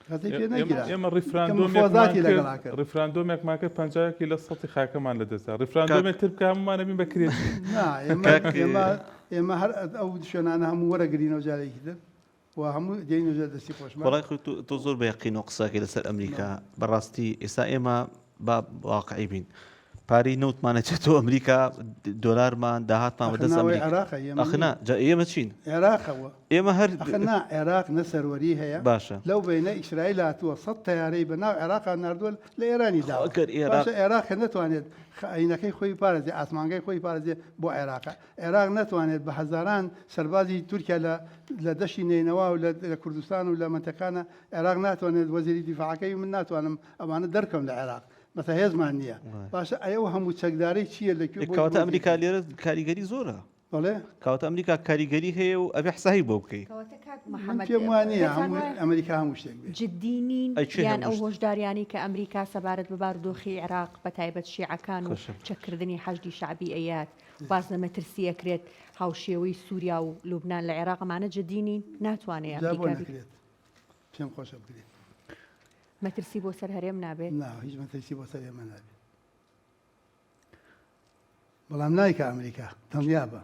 غەزەی پێ نەگیرا. ئێمە کە ڕیفراندۆمێکمان مفاوەزاتی کرد لەگەڵا کرد. ڕیفراندۆمێکمان کرد پەنجایەکی لە سەتی خاکەمان لەدەستدا کاک ڕیفراندۆمێک تر بکە هەموومان ئەبین بە کرێچی. نا ئێمە کاک ئێمە ئێمە هەر ئەو شوێنانە هەموو وەرەگرینەوە جارێکی تر و هەموو دێینە ژێر دەستی خۆشمان. وەڵای خۆی تۆ تۆ زۆر بە یەقینەوە قسە ئەکەی لەسەر ئەمریکا بەڕاستی ئێستا ئێمە با واقعی بین پارەی نەوتمان ئەچێتەوە ئەمریکا دۆلارمان داهاتمان ئەخ بەدەست ناوەی ئەمریکا عێراقە ئێمە ئەخ نین نا جا ئێمە چین عێراقەوە ئێمە هەر ئەخ نا عێراق نە سەروەری هەیە باشە لەو بەینە ئیسرائیل هاتووە سەد تەیارەی بە ناو عێراقا ناردووە لە ئێرانی خۆ داوە ئەگەر ئێراق باشە عێراق کە نەتوانێت خەئینەکەی خۆی بپارێزێ ئاسمانگەی خۆی بپارێزێ بۆ عێراقە عێراق نەتوانێت بە هەزاران سەربازی تورکیا لە لە دەشتی نەینەوا و لە لە کوردستان و لە مەنتەقانە عێراق ناتوانێت وەزیری دیفاعەکەی من ناتوانم ئەوانە دەرکەم لە عێراق مەسە هێزمان نییە باشە ئەی ئەو هەموو چەکدارەی چییە لە کوێ بۆی کەواتە بۆی ئەمریکا دەکەن؟ لێرە کاریگەری زۆرە بەڵێ کەواتە ئەمریکا کاریگەری هەیە و ئەبێ حسابی بۆ بکەی. کەواتە کاک من محەمەد پێم وا نییە پێتان هەموو وایە ئەمریکا هەموو شتێک بێ. جدی نین ئەی کێ یان هەموو ئەو شت؟ هۆشداریانەی کە ئەمریکا سەبارەت بە بارودۆخی عێراق بە تایبەت شیعەکان و خۆشە. چەککردنی حەشدی شەعبی ئەیات باس لە مەترسی ئەکرێت هاوشێوەی سووریا و لوبنان لە عێراق ئەمانە جدی نین ناتوانێ جا بۆ ئەمریکا بی نەکرێت پێم خۆشە بکرێت. مەترسی بۆ سەر هەرێم نابێت؟ نا هیچ مەترسی بۆ سەر ئێمە نابێت. بەڵام نایکا ئەمریکا دڵنیابە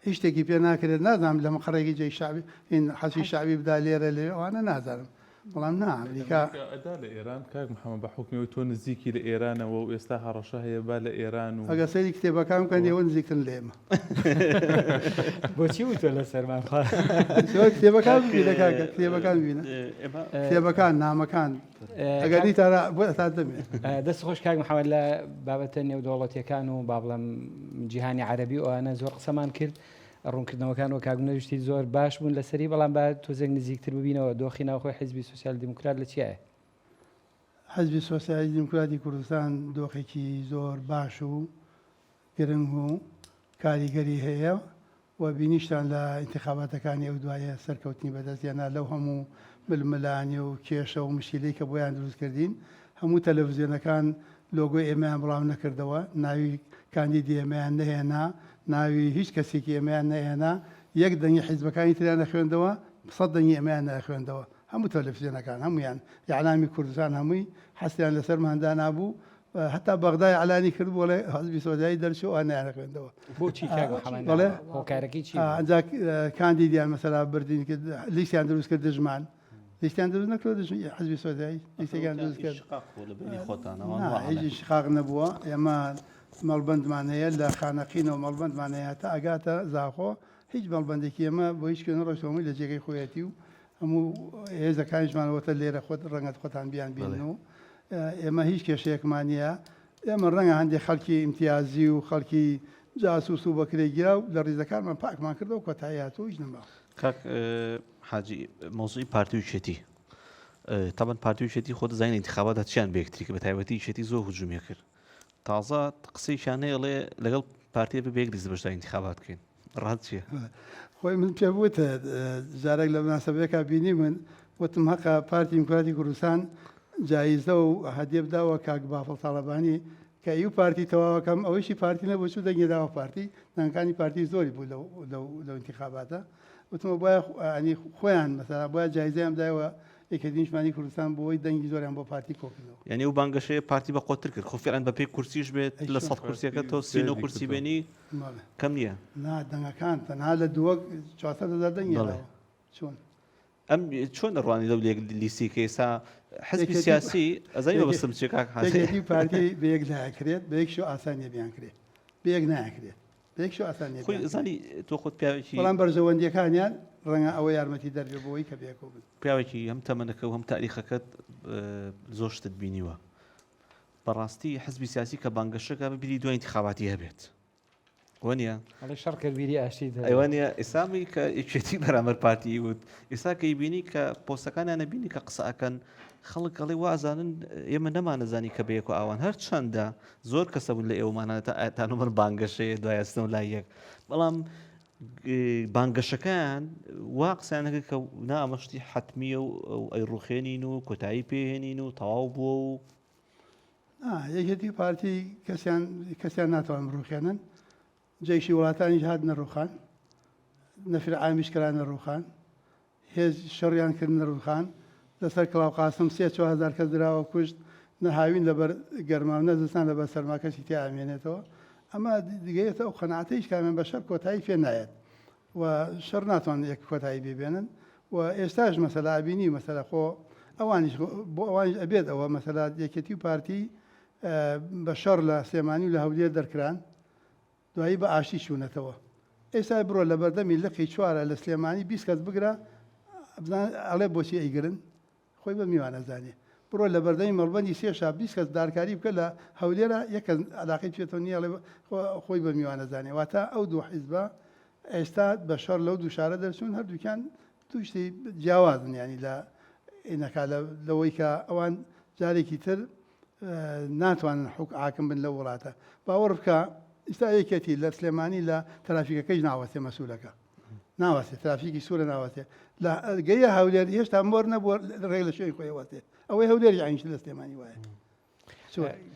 هیچ شتێکی پێ ناکرێت نازانم لە مقەڕێکی جێی شەعبی هین حەسی شەعبی بدا لێرە لەوێ ئەوانە نازانم بەڵام نا ئەمریکا ئەمریکا ئەدا لە ئێران کاک محەمەد بە حوکمی ئەوەی تۆ نزیکی لە ئێرانەوە و ئێستا هەڕەشە هەیە با لە ئێران و ئەگەر سەیری کتێبەکان بکەن ئێوە نزیکترن لە ئێمە. بۆچی وتوە لەسەرمان خوا کتێبەکان ببینە کاکە کتێبەکان ببینە کتێبەکان نامەکان ئەگەر دیتارا بۆ ئەتا دەمێ دەست خۆش کاک محەمەد لە بابەتە نێودەوڵەتیەکان و با بڵێم جیهانی عەرەبی و ئەوانە زۆر قسەمان کرد ڕوونکردنەوەکان و کاک نەوشتی زۆر باش بوون لەسەری بەڵام با تۆزێک نزیکتر ببینەوە دۆخی ناوخۆی حیزبی سوسیال دیموکرات لە چیایە؟ حیزبی سۆسیالیست دیموکراتی کوردستان دۆخێکی زۆر باش و گرنگ و کاریگەری هەیە و بینیشتان لە ئینتخاباتەکانی ئەو دوایە سەرکەوتنی بەدەست هێنا لەو هەموو ململانێ و کێشە و مشکیلەی کە بۆیان دروست کردین هەموو تەلەفزیۆنەکان لۆگۆی ئێمەیان بڵاو نەکردەوە ناوی کاندیدی ئێمەیان نەهێنا ناوی هیچ کەسێکی ئێمەیان نەهێنا یەک دەنگی حیزبەکانی تریان نەخوێندەوە سەد دەنگی ئێمەیان نەخوێندەوە هەموو تەلەفزیۆنەکان هەموویان ئیعلامی کوردستان هەمووی حەسریان لەسەرمان دانابوو هەتا بەغدای ئەلانی کرد بۆڵێ حزبی سۆزایی دەرچوو ئەوان نایانخوێندەوە. بۆچی کاک محەمەد بەڵێ هۆکارەکەی چی بوو؟ ئەنجا کاندیدیان مەسەلا بردین کرد لیستیان دروست کرد دژمان لیستیان دروست نەکرد دژ حزبی سۆزایی لیستێکیان دروست کرد شقاق بوو لە بەینی خۆتانەوە نا هیچ شقاق نەبووە ئێمە مەڵبەندمان هەیە لە خانەقینەوە مەڵبەندمان هەیە تا ئەگاتە زاخۆ هیچ مەڵبەندێکی ئێمە بۆ هیچ کوێ نەڕۆیشتووە هەمووی لە جێگەی خۆیەتی و هەموو هێزەکانیشمان وەتە لێرە خۆت ڕەنگە خۆتان بیان بینن و ئێمە هیچ کێشەیەکمان نییە ئێمە ڕەنگە هەندێک خەڵکی ئیمتیازی و خەڵکی جاسوس و بەکرێگیراو لە ڕیزەکانمان پاکمان کردەوە کۆتایی هاتوو هیچ نەماوە. کاک حاجی مەوزوعی پارتی و یەکێتی تەبەن پارتی و یەکێتی خۆ دەزانین ئینتخاباتدا چیان بە یەکتری کرد بە تایبەتی یەکێتی زۆر هجوومی کرد تازە قسەیشیان هەیە ئەڵێ لەگەڵ پارتی بە یەک لیست بەشداری ئینتخابات بکەین. ڕات چییە؟ خۆی من پێ وت جارێک لە مناسبەیەکا بینی من وتم هەقە پارتی دیموکراتی کوردستان جایزە و هەدیە بداوە کاک بافڵ تاڵەبانی کە ئیو پارتی تەواوەکەم ئەوەیشی پارتی نەبوو چوو دەنگی داوە پارتی دەنگەکانی پارتی زۆری بوو لەو لەو لەو ئینتیخاباتە وتمە بۆیە ئەنی خۆیان مەسەلا بۆیە جایزەیان بدایەوە یەکێتی نیشتمانی کوردستان بۆی دەنگی زۆریان بۆ پارتی کۆکردەوە. یانی ئەو بانگەشەیە پارتی بە قوتتر کرد خۆ فیعلەن بە پێی کورسیش بێت ئەی لە چۆن؟ سەد کورسیەکە پارتی تۆ 39 زیادی کورسی کردەوە. بێنی بەڵێ. کەم نییە. نا دەنگەکان تەنها لە دووەک 400 هەزار دەنگی بەڵێ. هێناوە چۆن؟ ئەم چۆن ئەڕوانی لەو لێک لیستی کە ئێستا حزبی یەکێتی سیاسی ئەزانی یەکێ مەبەستم چیە کاک حاجی؟ یەکێتی و پارتی بە یەک ناکرێت بە یەک شێوە ئاسان نییە بیان کرێ بە یەک ناکرێت بە یەک شێوە ئاسان نییە خۆی بیان کرێ. ئەزانی تۆ خۆت پیاوێکی بەڵام بەرژەوەندییەکانیان ڕەنگە ئەوە یارمەتی دەر بێ بۆی کە بەیەکەوە بن. پیاوێکی هەم تەمەنەکە و هەم تاریخەکەت زۆر شتت بینیوە بەڕاستی حزبی سیاسی کە بانگەشەکە ببیری دوای انتخاباتی هەبێت وەنیە؟ ئەڵێ شەڕ کرد بیری ئاشتی دەبێت. ئەی وانیە ئیسامی کە یەکێتی بەرامبەر پارتی وت ئیسا کە بینی کە پۆستەکانیانە بینی کە قسە ئەکەن خەڵک ئەڵێ وازانن ئێمە نەمانەزانی کە بەیەک و ئاوان هەرچەندە زۆر کەسە بوون لە ئێوەمانە تا ئەتانومەر بانگەشەیە دوای ئەچنەوە لای یەک بەڵام بانگەشەکەیان وا قسەیان کرد کە نا ئەمە شتی حەتمیە و ئەیڕوخێنین و کۆتایی پێهێنین و تەواو بووە و نا یەکێتی و پارتی کەسیان کەسیان ناتوان بڕوخێنن جەیشی وڵاتانیش هاتنە ڕوخان نەفر عامیش کرانە ڕوخان هێز شەڕیان کردنە ڕوخان لەسەر کڵاو قاسم سێ 4000 کەس دراوە کوشت نە هاوین لەبەر گەرما و نە زستان لەبەر سەرما کەسی تیا ئامێنێتەوە ئەمە دیگەیەتە ئەو قەناعەتەیش کامیان بە شەر کۆتایی پێ نایەت و شەڕ ناتوانن یەک کۆتایی پێ بێنن و ئێستاش مەسەلە ئەبینی مەسەلە خۆ ئەوانیش بۆ ئەوانیش ئەبێت ئەوە مەسەلە یەکێتی و پارتی بە شەڕ لە سلێمانی و لە هەولێر دەرکران دوایی بە ئاشتی چوونەتەوە ئێستا بڕۆ لە بەردەمی لقی چوارە لە سلێمانی 20 کەس بگرە ئەڵێ بۆچی ئەیگرن خۆی بە میوان ئەزانێ. بڕۆ لە بەردەمی مەڵبەندی سێ شا 20 کەس دارکاری بکە لە هەولێرا یەک کەس عەلاقەی پێتەوە نیە ئەڵێ خۆی بە میوان ئەزانێ واتە ئەو دوو حیزبە ئێستا بە شەڕ لەو دوو شارە دەرچوون هەردووکیان دوو شتی جیاوازن یانی لە ئینەکا لەوەی کە ئەوان جارێکی تر ناتوانن حوک حاکم بن لەو وڵاتە باوەڕ بکە ئیستا یەکێتی لە سلێمانی لە ترافیکەکەیش ناوەستێ مەسولەکە ناوەستێ ترافیکی سوورە ناوەستێ لە گەیە هەولێر هێشتا مۆر نەبووە ڕێک لە شوێنی خۆی وەستێ ئەوەی هەولێری عینش لە سلێمانی وایە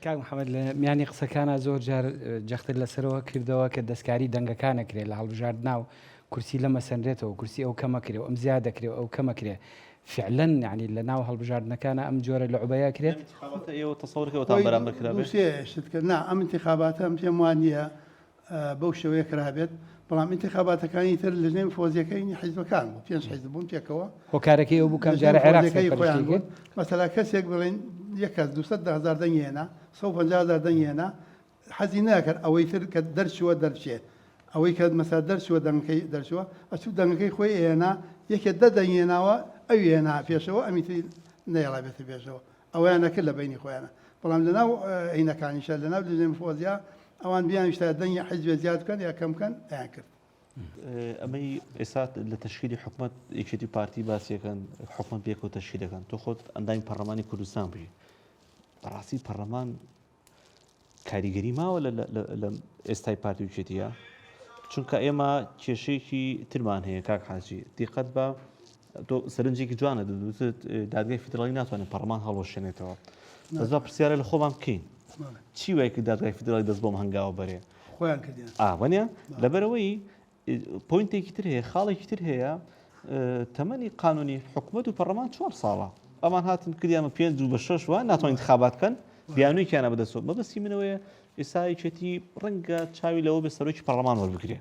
کاک محەممەد لە میانی قسەکانە زۆر جار جەختت لەسەرەوە کردەوە کە دەستکاری دەنگەکان نەکرێت لە هەڵبژاردنا و کورسی لەمە سەنرێتەوە کورسی ئەو کەمەکرێ و ئەم زیاد دەکرێ و ئەو کەمەکرێ فعلەن یانی لە ناو هەڵبژاردنەکانا ئەم جۆرە لعبەیە ئەکرێت؟ ئەم ئینتخاباتە ئێوە تەسەور کەوتان بەرامبەر کرابێت؟ دوو سێ شت کرد نا ئەم ئینتخاباتە من پێم وا نییە بەو شێوەیە کرابێت بەڵام ئینتخاباتەکانی تر لجنەی مفوەزیەکەی حیزبەکان بوو پێنج حیزب بوون پێکەوە هۆکارەکەی ئەو بوو کەم لجنەی جارە عێراق مفوەزیەکەی خۆیان سەرپەرشتی بوون کرد؟ مەسەلا کەسێک بڵێن یەک کەس 200 هەزار دەنگی هێنا 150 هەزار دەنگی هێنا حەزی ناکرد ئەوەی تر کە دەرچووە دەربچێ ئەوەی کە مەسا دەرچووە دەنگەکەی دەرچووە ئەچوو دەنگەکەی خۆی ئێنا یەکێ دە دەنگی هێناوە ئەوی هێنا پێشەوە ئەمی تری نەیەڵا بێتە پێشەوە ئەوەیان نەکرد لە بەینی خۆیانە بەڵام لەناو عینەکانیشە لەناو لجنەی مفوەزیا ئەوان بیانویستایە دەنگی حیزبێ زیاد بکەن یا کەم بکەن ئەیان کرد. ئەمەی ئێستا لە تەشکیلی حکومەت یەکێتی و پارتی باسیەکەن حکومەت پێکەوە تەشکیل دەکەن تۆ خۆت ئەندامی پەرلەمانی کوردستان بووی بەڕاستی پەرلەمان کاریگەری ماوە لە ئێستای پارتی و یەکێتیە؟ چونکە ئێمە کێشەیەکی ترمان هەیە کاک حاجی دیقەت بە تۆ سەرنجێکی جوانە دەدوت دادگای فیدراڵی ناتوانێت پەرلەمان هەڵوەشێنێتەوە بەس با پرسیارە لە خۆمان بکەین چی وای کرد دادگای فیدراڵی دەست بۆم هەنگاوە بەرێ خۆیان کردیان ئاوەنە لەبەرەوەی point ێکی تر هەیە خاڵێکی تر هەیە تەمەنی قانونی حکومەت و پەرلەمان چوار ساڵە ئەمان هاتن کردیان بە پێنج و بە شەش وە ناتوانین انتخابات بکەن بیانوویەکیانە بەدەستەوە مەبەستی منەوەیە ئێستا یەکێتی ڕەنگە چاوی لەوە بێ سەرۆکی پەرلەمان وەربگرێ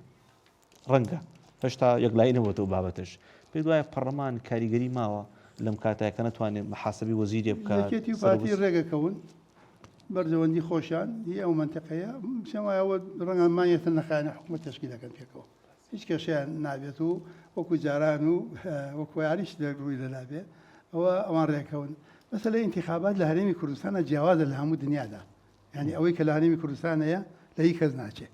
ڕەنگە هێشتا یەکلایی نەبووەوە بابەتش پێ دوایە پەرلەمان کاریگەری ماوە لەم کاتایە کە نەتوانێت محاسبی وەزیرێ بکات یەکێتی و پارتی ڕێگەکەون بەرژەوەندی خۆشیان هی ئەو مەنتیقەیە پێم وایە ئەوە ڕەنگە مانگێک تر نەخایەنێ حکوومەت تەشکیل دەکەن پێکەوە هیچ کێشەیان نابێت و وەکو جاران و وەکو یاریش شتێک ڕووی لە نابێ ئەوە ئەوان ڕێکەون مەسەلەی ئینتیخابات لە هەرێمی کوردستانە جیاوازە لە هەموو دنیادا یعنی ئەوەی کە لە هەرێمی کوردستان هەیە لە هی کەس ناچێ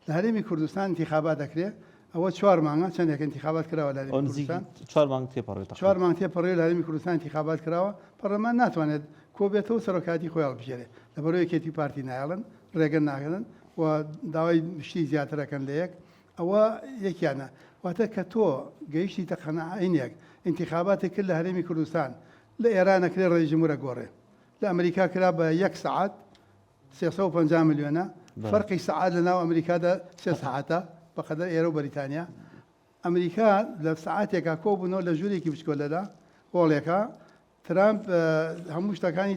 لە هەرێمی کوردستان ئینتیخابات دەکرێ ئەوە چوار مانگە چەندێک ئینتیخابات کراوە لە هەرێمی کوردستان چوار مانگ تێپەڕێت چوار مانگ تێپەڕێ لە هەرێمی کوردستان ئینتیخابات کراوە پەرلەمان ناتوانێت کۆبێتەوە سەرۆکایەتی خۆی هەڵبژێرێ لەبەرەوە یەکێتی پارتی نایەڵن ڕێگە ناگرن و داوای شتی زیاتر ئەکەن لە یەک. ئەوە یەکیانە. واتە کە تۆ گەیشتیتە قەناعەینێک، ئینتیخاباتێک کرد لە هەرێمی کوردستان، لە ئێران ئەکرێ ڕەئیس جمهور ئەگۆڕێ، لە ئەمریکا کرا بە یەک سەعات 350 ملیۆنە، فەرقی سەعات لە ناو ئەمریکادا سێ سەعاتە بەقەدەر ئێرە و بەریتانیا. ئەمریکا لە سەعاتێکا کۆبوونەوە لە ژوورێکی بچکۆلەدا، هۆڵێکا، ترامپ هەموو شتەکانی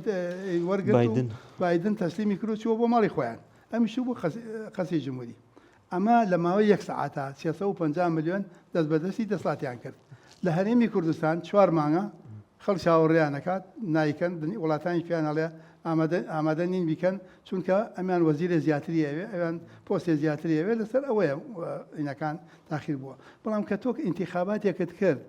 وەرگرت و بایدن تەسلیمی کرد و چووە بۆ ماڵی خۆیان. ئەمیش چوو بۆ قەسری جمهوری. ئەمە لە ماوەی یەک سەعاتا 350 ملیۆن دەست بە دەستی دەسڵاتیان کرد. لە هەرێمی کوردستان چوار مانگە خەڵک چاوەڕێیان ئەکات نایکەن، وڵاتانیش پێیان ئەڵێ ئامادە ئامادە نین بیکەن چونکە ئەمیان وەزیرێ زیاتری ئەوێ ئەویان پۆستێ زیاتری ئەوێ لەسەر ئەوەیە ئینەکان تاخیر بووە. بەڵام کە تۆ ئینتیخاباتێکت کرد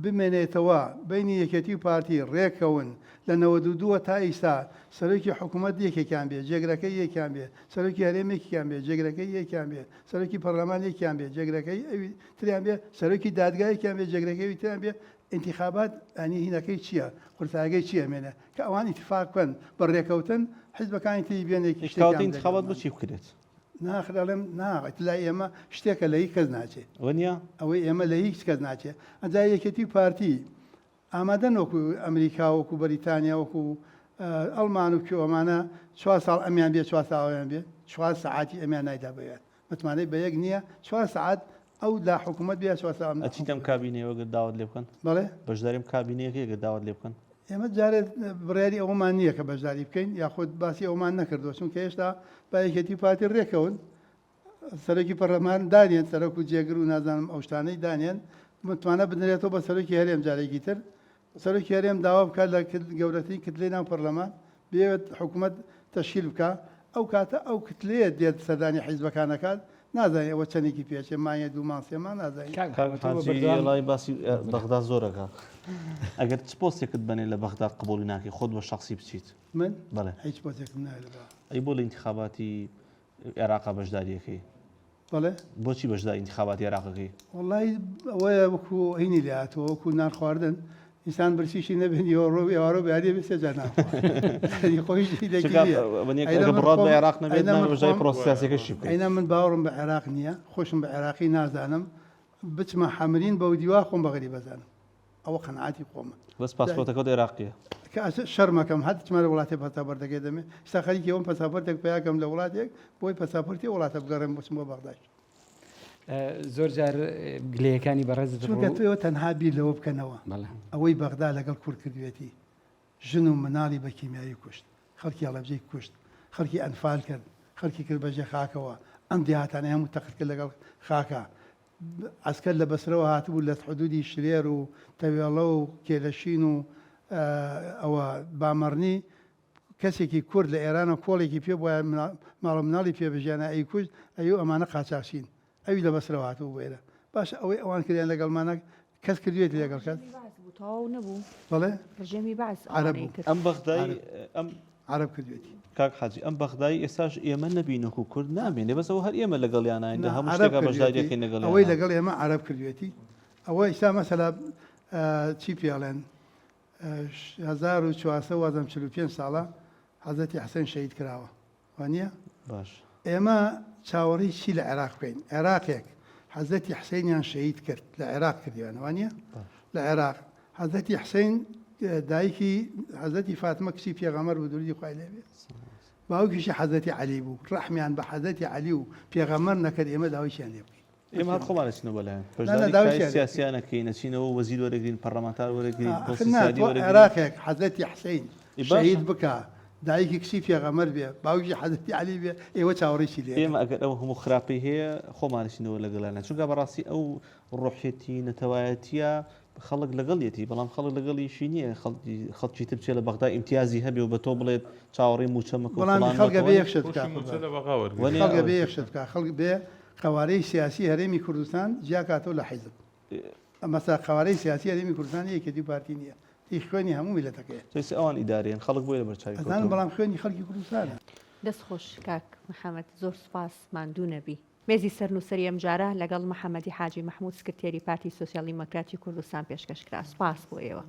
بمێنێتەوە بەینی یەکێتی و پارتی ڕێککەون لە 92 وە تا ئیستا سەرۆکی حکومەت یەکێکیان بێ جێگرەکەی یەکیان بێ سەرۆکی هەرێم یەکیان بێ جێگرەکەی یەکیان بێ سەرۆکی پەرلەمان یەکیان بێ جێگرەکەی ئەوی تریان بێ سەرۆکی دادگا یەکیان بێ جێگرەکەی ئەوی تریان بێ ئینتیخابات ئەنی هینەکەی چییە قورسایەکەی چییە مێنێ کە ئەوان ئیتفاق بکەن بە ڕێکەوتن حیزبەکانی تری بێن یەکی شتێکیان کەواتە ئینتخابات بۆچی بکرێت؟ ناخر ئەڵێم نا لای ئێمە شتێکە لە هیچ کەس ناچێ. ئەوە نییە؟ ئەوەی ئێمە لە هیچ کەس ناچێ. ئەجا یەکێتی و پارتی ئامادەن وەکو ئەمریکا وەکو بەریتانیا وەکو ئەڵمان و کوێ ئەمانە چوار ساڵ ئەمیان بێ چوار ساڵ ئەویان بێ چوار سەعاتی ئەمیان نایدا بەویان متمانەی بە یەک نییە چوار سەعات ئەو لا حکوومەت بێ چوار ساڵ ئەم لا ئەچیتە ئەم حکوومەت بێ. کابینەیەوە گەر داوات لێ بکەن؟ بەڵێ؟ بەشداری ئەم کابینەیەکەی گەر داوات لێ بکەن؟ ئێمە جارێ بڕیاری ئەوەمان نییە کە بەشداری بکەین یاخود باسی ئەومان نەکردووە چونکە هێشتا با یەکێتی و پارتی ڕێکەون سەرۆکی پەرلەمان دانێن سەرۆک و جێگر و نازانم ئەو شتانەی دانێن متمانە بدرێتەوە بە سەرۆکی هەرێم جارێکی تر سەرۆکی هەرێم داوا بکات لە گەورەترین کتلەی ناو پەرلەمان بێت حکوومەت تەشکیل بکە ئەو کاتە ئەو کتلەیە دێت سەردانی حیزبەکان ئەکات نازانین ئەوە چەندێکی پێچێ مانگێ دوو مانگ سێ مانگ نازانین. کاک کاک محمد تۆ بە حاجی بەردەوام ئێڵای باسی بەغدا زۆر ئەکا ئەگەر چ پۆستێکت بەنێ لە بەغدا قبوڵی ناکەی خۆت بە شەخسی بچیت؟ من بەڵێ. هیچ پۆستێکم ناوێت لە بەغدا. ئەی بۆ لە ئینتخاباتی عێراقا بەشداریەکەی؟ بەڵێ. بۆچی بەشداری ئینتخاباتی عێراقەکەی؟ وەڵای ئەوەیە وەکو هینی لێ هاتووە وەکو نان خواردن ئینسان برسیشی نەبێ نیوەڕۆ و ئێوارە و بەیانیە بێ سێ جار نان خوا یعنی خۆیشی لێکی چونکە نییە ئەوە ئەینا ئەگەر من بڕوات خۆم بە عێراق نەبێت ئەینا نابێ من بەشداری خۆم پرۆسە سیاسیەکەشی بکەیت. ئەینا من باوەڕم بە عێراق نییە خۆشم بە عێراقی نازانم بچمە حەمرین بەودیوا خۆم بە غەریب ئەزانم ئەوە قەناعەتی خۆمە. بەس پاسپۆرتەکەت عێراقیە. کە شەرمەکەم هەر بچمە وڵاتێ پەساپۆرتەکەی دەمێ ئیستا خەریکی ئەوەم پەساپۆرتێک پەیاکەم لە وڵاتێک بۆی پەساپۆرتی ئەو وڵاتە بگەڕێم بچم بۆ بەغداش. زۆر جار گلەیەکانی بەڕێزت چونکە تۆ ئێوە تەنها بیر لەوە بکەنەوە ئەوەی بەغدا لەگەڵ کورد کردوێتی ژن و مناڵی بە کیمیاوی کوشت، خەڵکی هەڵەبجەی کوشت، خەڵکی ئەنفال کرد، خەڵکی کرد بە ژێر خاکەوە، ئەم دێهاتانەی هەموو تەخت کرد لەگەڵ خاکا. عەسکەر لە بەسرەوە هاتبوو لە حدودی شلێر و تەوێڵە و کێلەشین و ئەوە بامەڕنی کەسێکی کورد لە ئێرانەوە کۆڵێکی پێ بوایە ماڵ و مناڵی پێ بژیانە ئەیکوشت ئەیوو ئەمانە قاچاخچین ئەوی لە بەسرەوە هاتبوو بۆ ئێرە باشە ئەوەی ئەوان کردیان لەگەڵمانە کەس کردوێتی لەگەڵ کەس؟ ڕژێمی بەعس بوو تەواو نەبوو؟ بەڵێ ڕژێمی بەعس عەرەب ئەوانەی بوو. کرد. ئەم بەغدای عەرەب ئەم عەرەب کردوێتی. کاک حاجی ئەم بەغدای ئێستاش ئێمە نەبین وەکو کورد نامێنێ بەس ئەوە هەر ئێمە لەگەڵیاناین لە نا هەموو عەرەب شتێکا بەشداری کردوێتی ئەکەین ئەوەی لەگەڵیانا. لەگەڵ ئێمە عەرەب کردوێتی ئەوە ئیستا مەسەلا چی پێ ئەڵێن 1400 وازم 45 ساڵە حەزرەتی حسێن شەهید کراوە وانیە؟ باش. ئێمە چاوەڕێی چی لە عێراق بکەین؟ عێراقێک حەزرەتی حسینیان شەهید کرد لە عێراق کردیان وانیە؟ لە عێراق حەزرەتی حسین دایکی حەزرەتی فاتمە کچی پێغەمبەر بوو درودی خوای لێ بێ باوکیشی حەزرەتی عەلی بوو ڕەحمیان بە حەزرەتی عەلی و پێغەمبەر نەکرد ئێمە داوای چیان لێ بکەین؟ ئێمە هەر خۆمان ئەچینەوە بەلایان نا نا بەشداری داوای کاری چیان لێ بکەین؟ سیاسیان ئەکەین ئەچینەوە وەزیر وەرەگرین پەرلەمانتار وەرەگرین ئاخر پۆستی نا سیادی تۆ وەرەگرین عێراقێک حەزرەتی حسین ئی باشە شەهید بکا دایکی کچی پێغەمبەر بێ باوکی حەزرەتی عەلی بێ ئێوە چاوەڕێی چی لێ ئێمە ئەکەن؟ ئەگەر ئەو هەموو خراپەی هەیە خۆمان ئەچینەوە لەگەڵیانە چونکە بەڕاستی ئەو ڕۆحیەتی نەتەوایەتیە خەڵک لەگەڵیەتی بەڵام خەڵک لەگەڵیشی نییە خەڵکی تر بچێ لە بەغدا ئیمتیازی هەبێ و بە تۆ بڵێت چاوەڕێی مووچە مەکە و بەڵام فڵان خەڵک مەکە ئەبێ وەنیە؟ یەک شت بکا خۆشی مووچە قوربان لە بەغا وەرگرت. وەنیە خەڵک ئەوە ئەبێ یەک شت بکا خەڵک بێ قەوارەی سیاسی هەرێمی کوردستان جیا کاتەوە لە حیزب مەسا قەوارەی سیاسی هەرێمی کوردستان یەکێتی و پارتی نییە هی خوێنی هەموو میللەتەکەیە. جا ئەوان ئیدارەیەن خەڵک بۆی لەبەر چاوی ئەزانم کەوتوون. بەڵام خوێنی خەڵکی کوردستانە. دەست خۆش کاک محمد زۆر سوپاس ماندوو نەبی. مێزی سەرنووسەری ئەمجارە لەگەڵ محەمەدی حاجی مەحموود سکرتێری پارتی سۆسیال دیمۆکراتی کوردستان پێشکەش کرا. سوپاس بۆ ئێوە.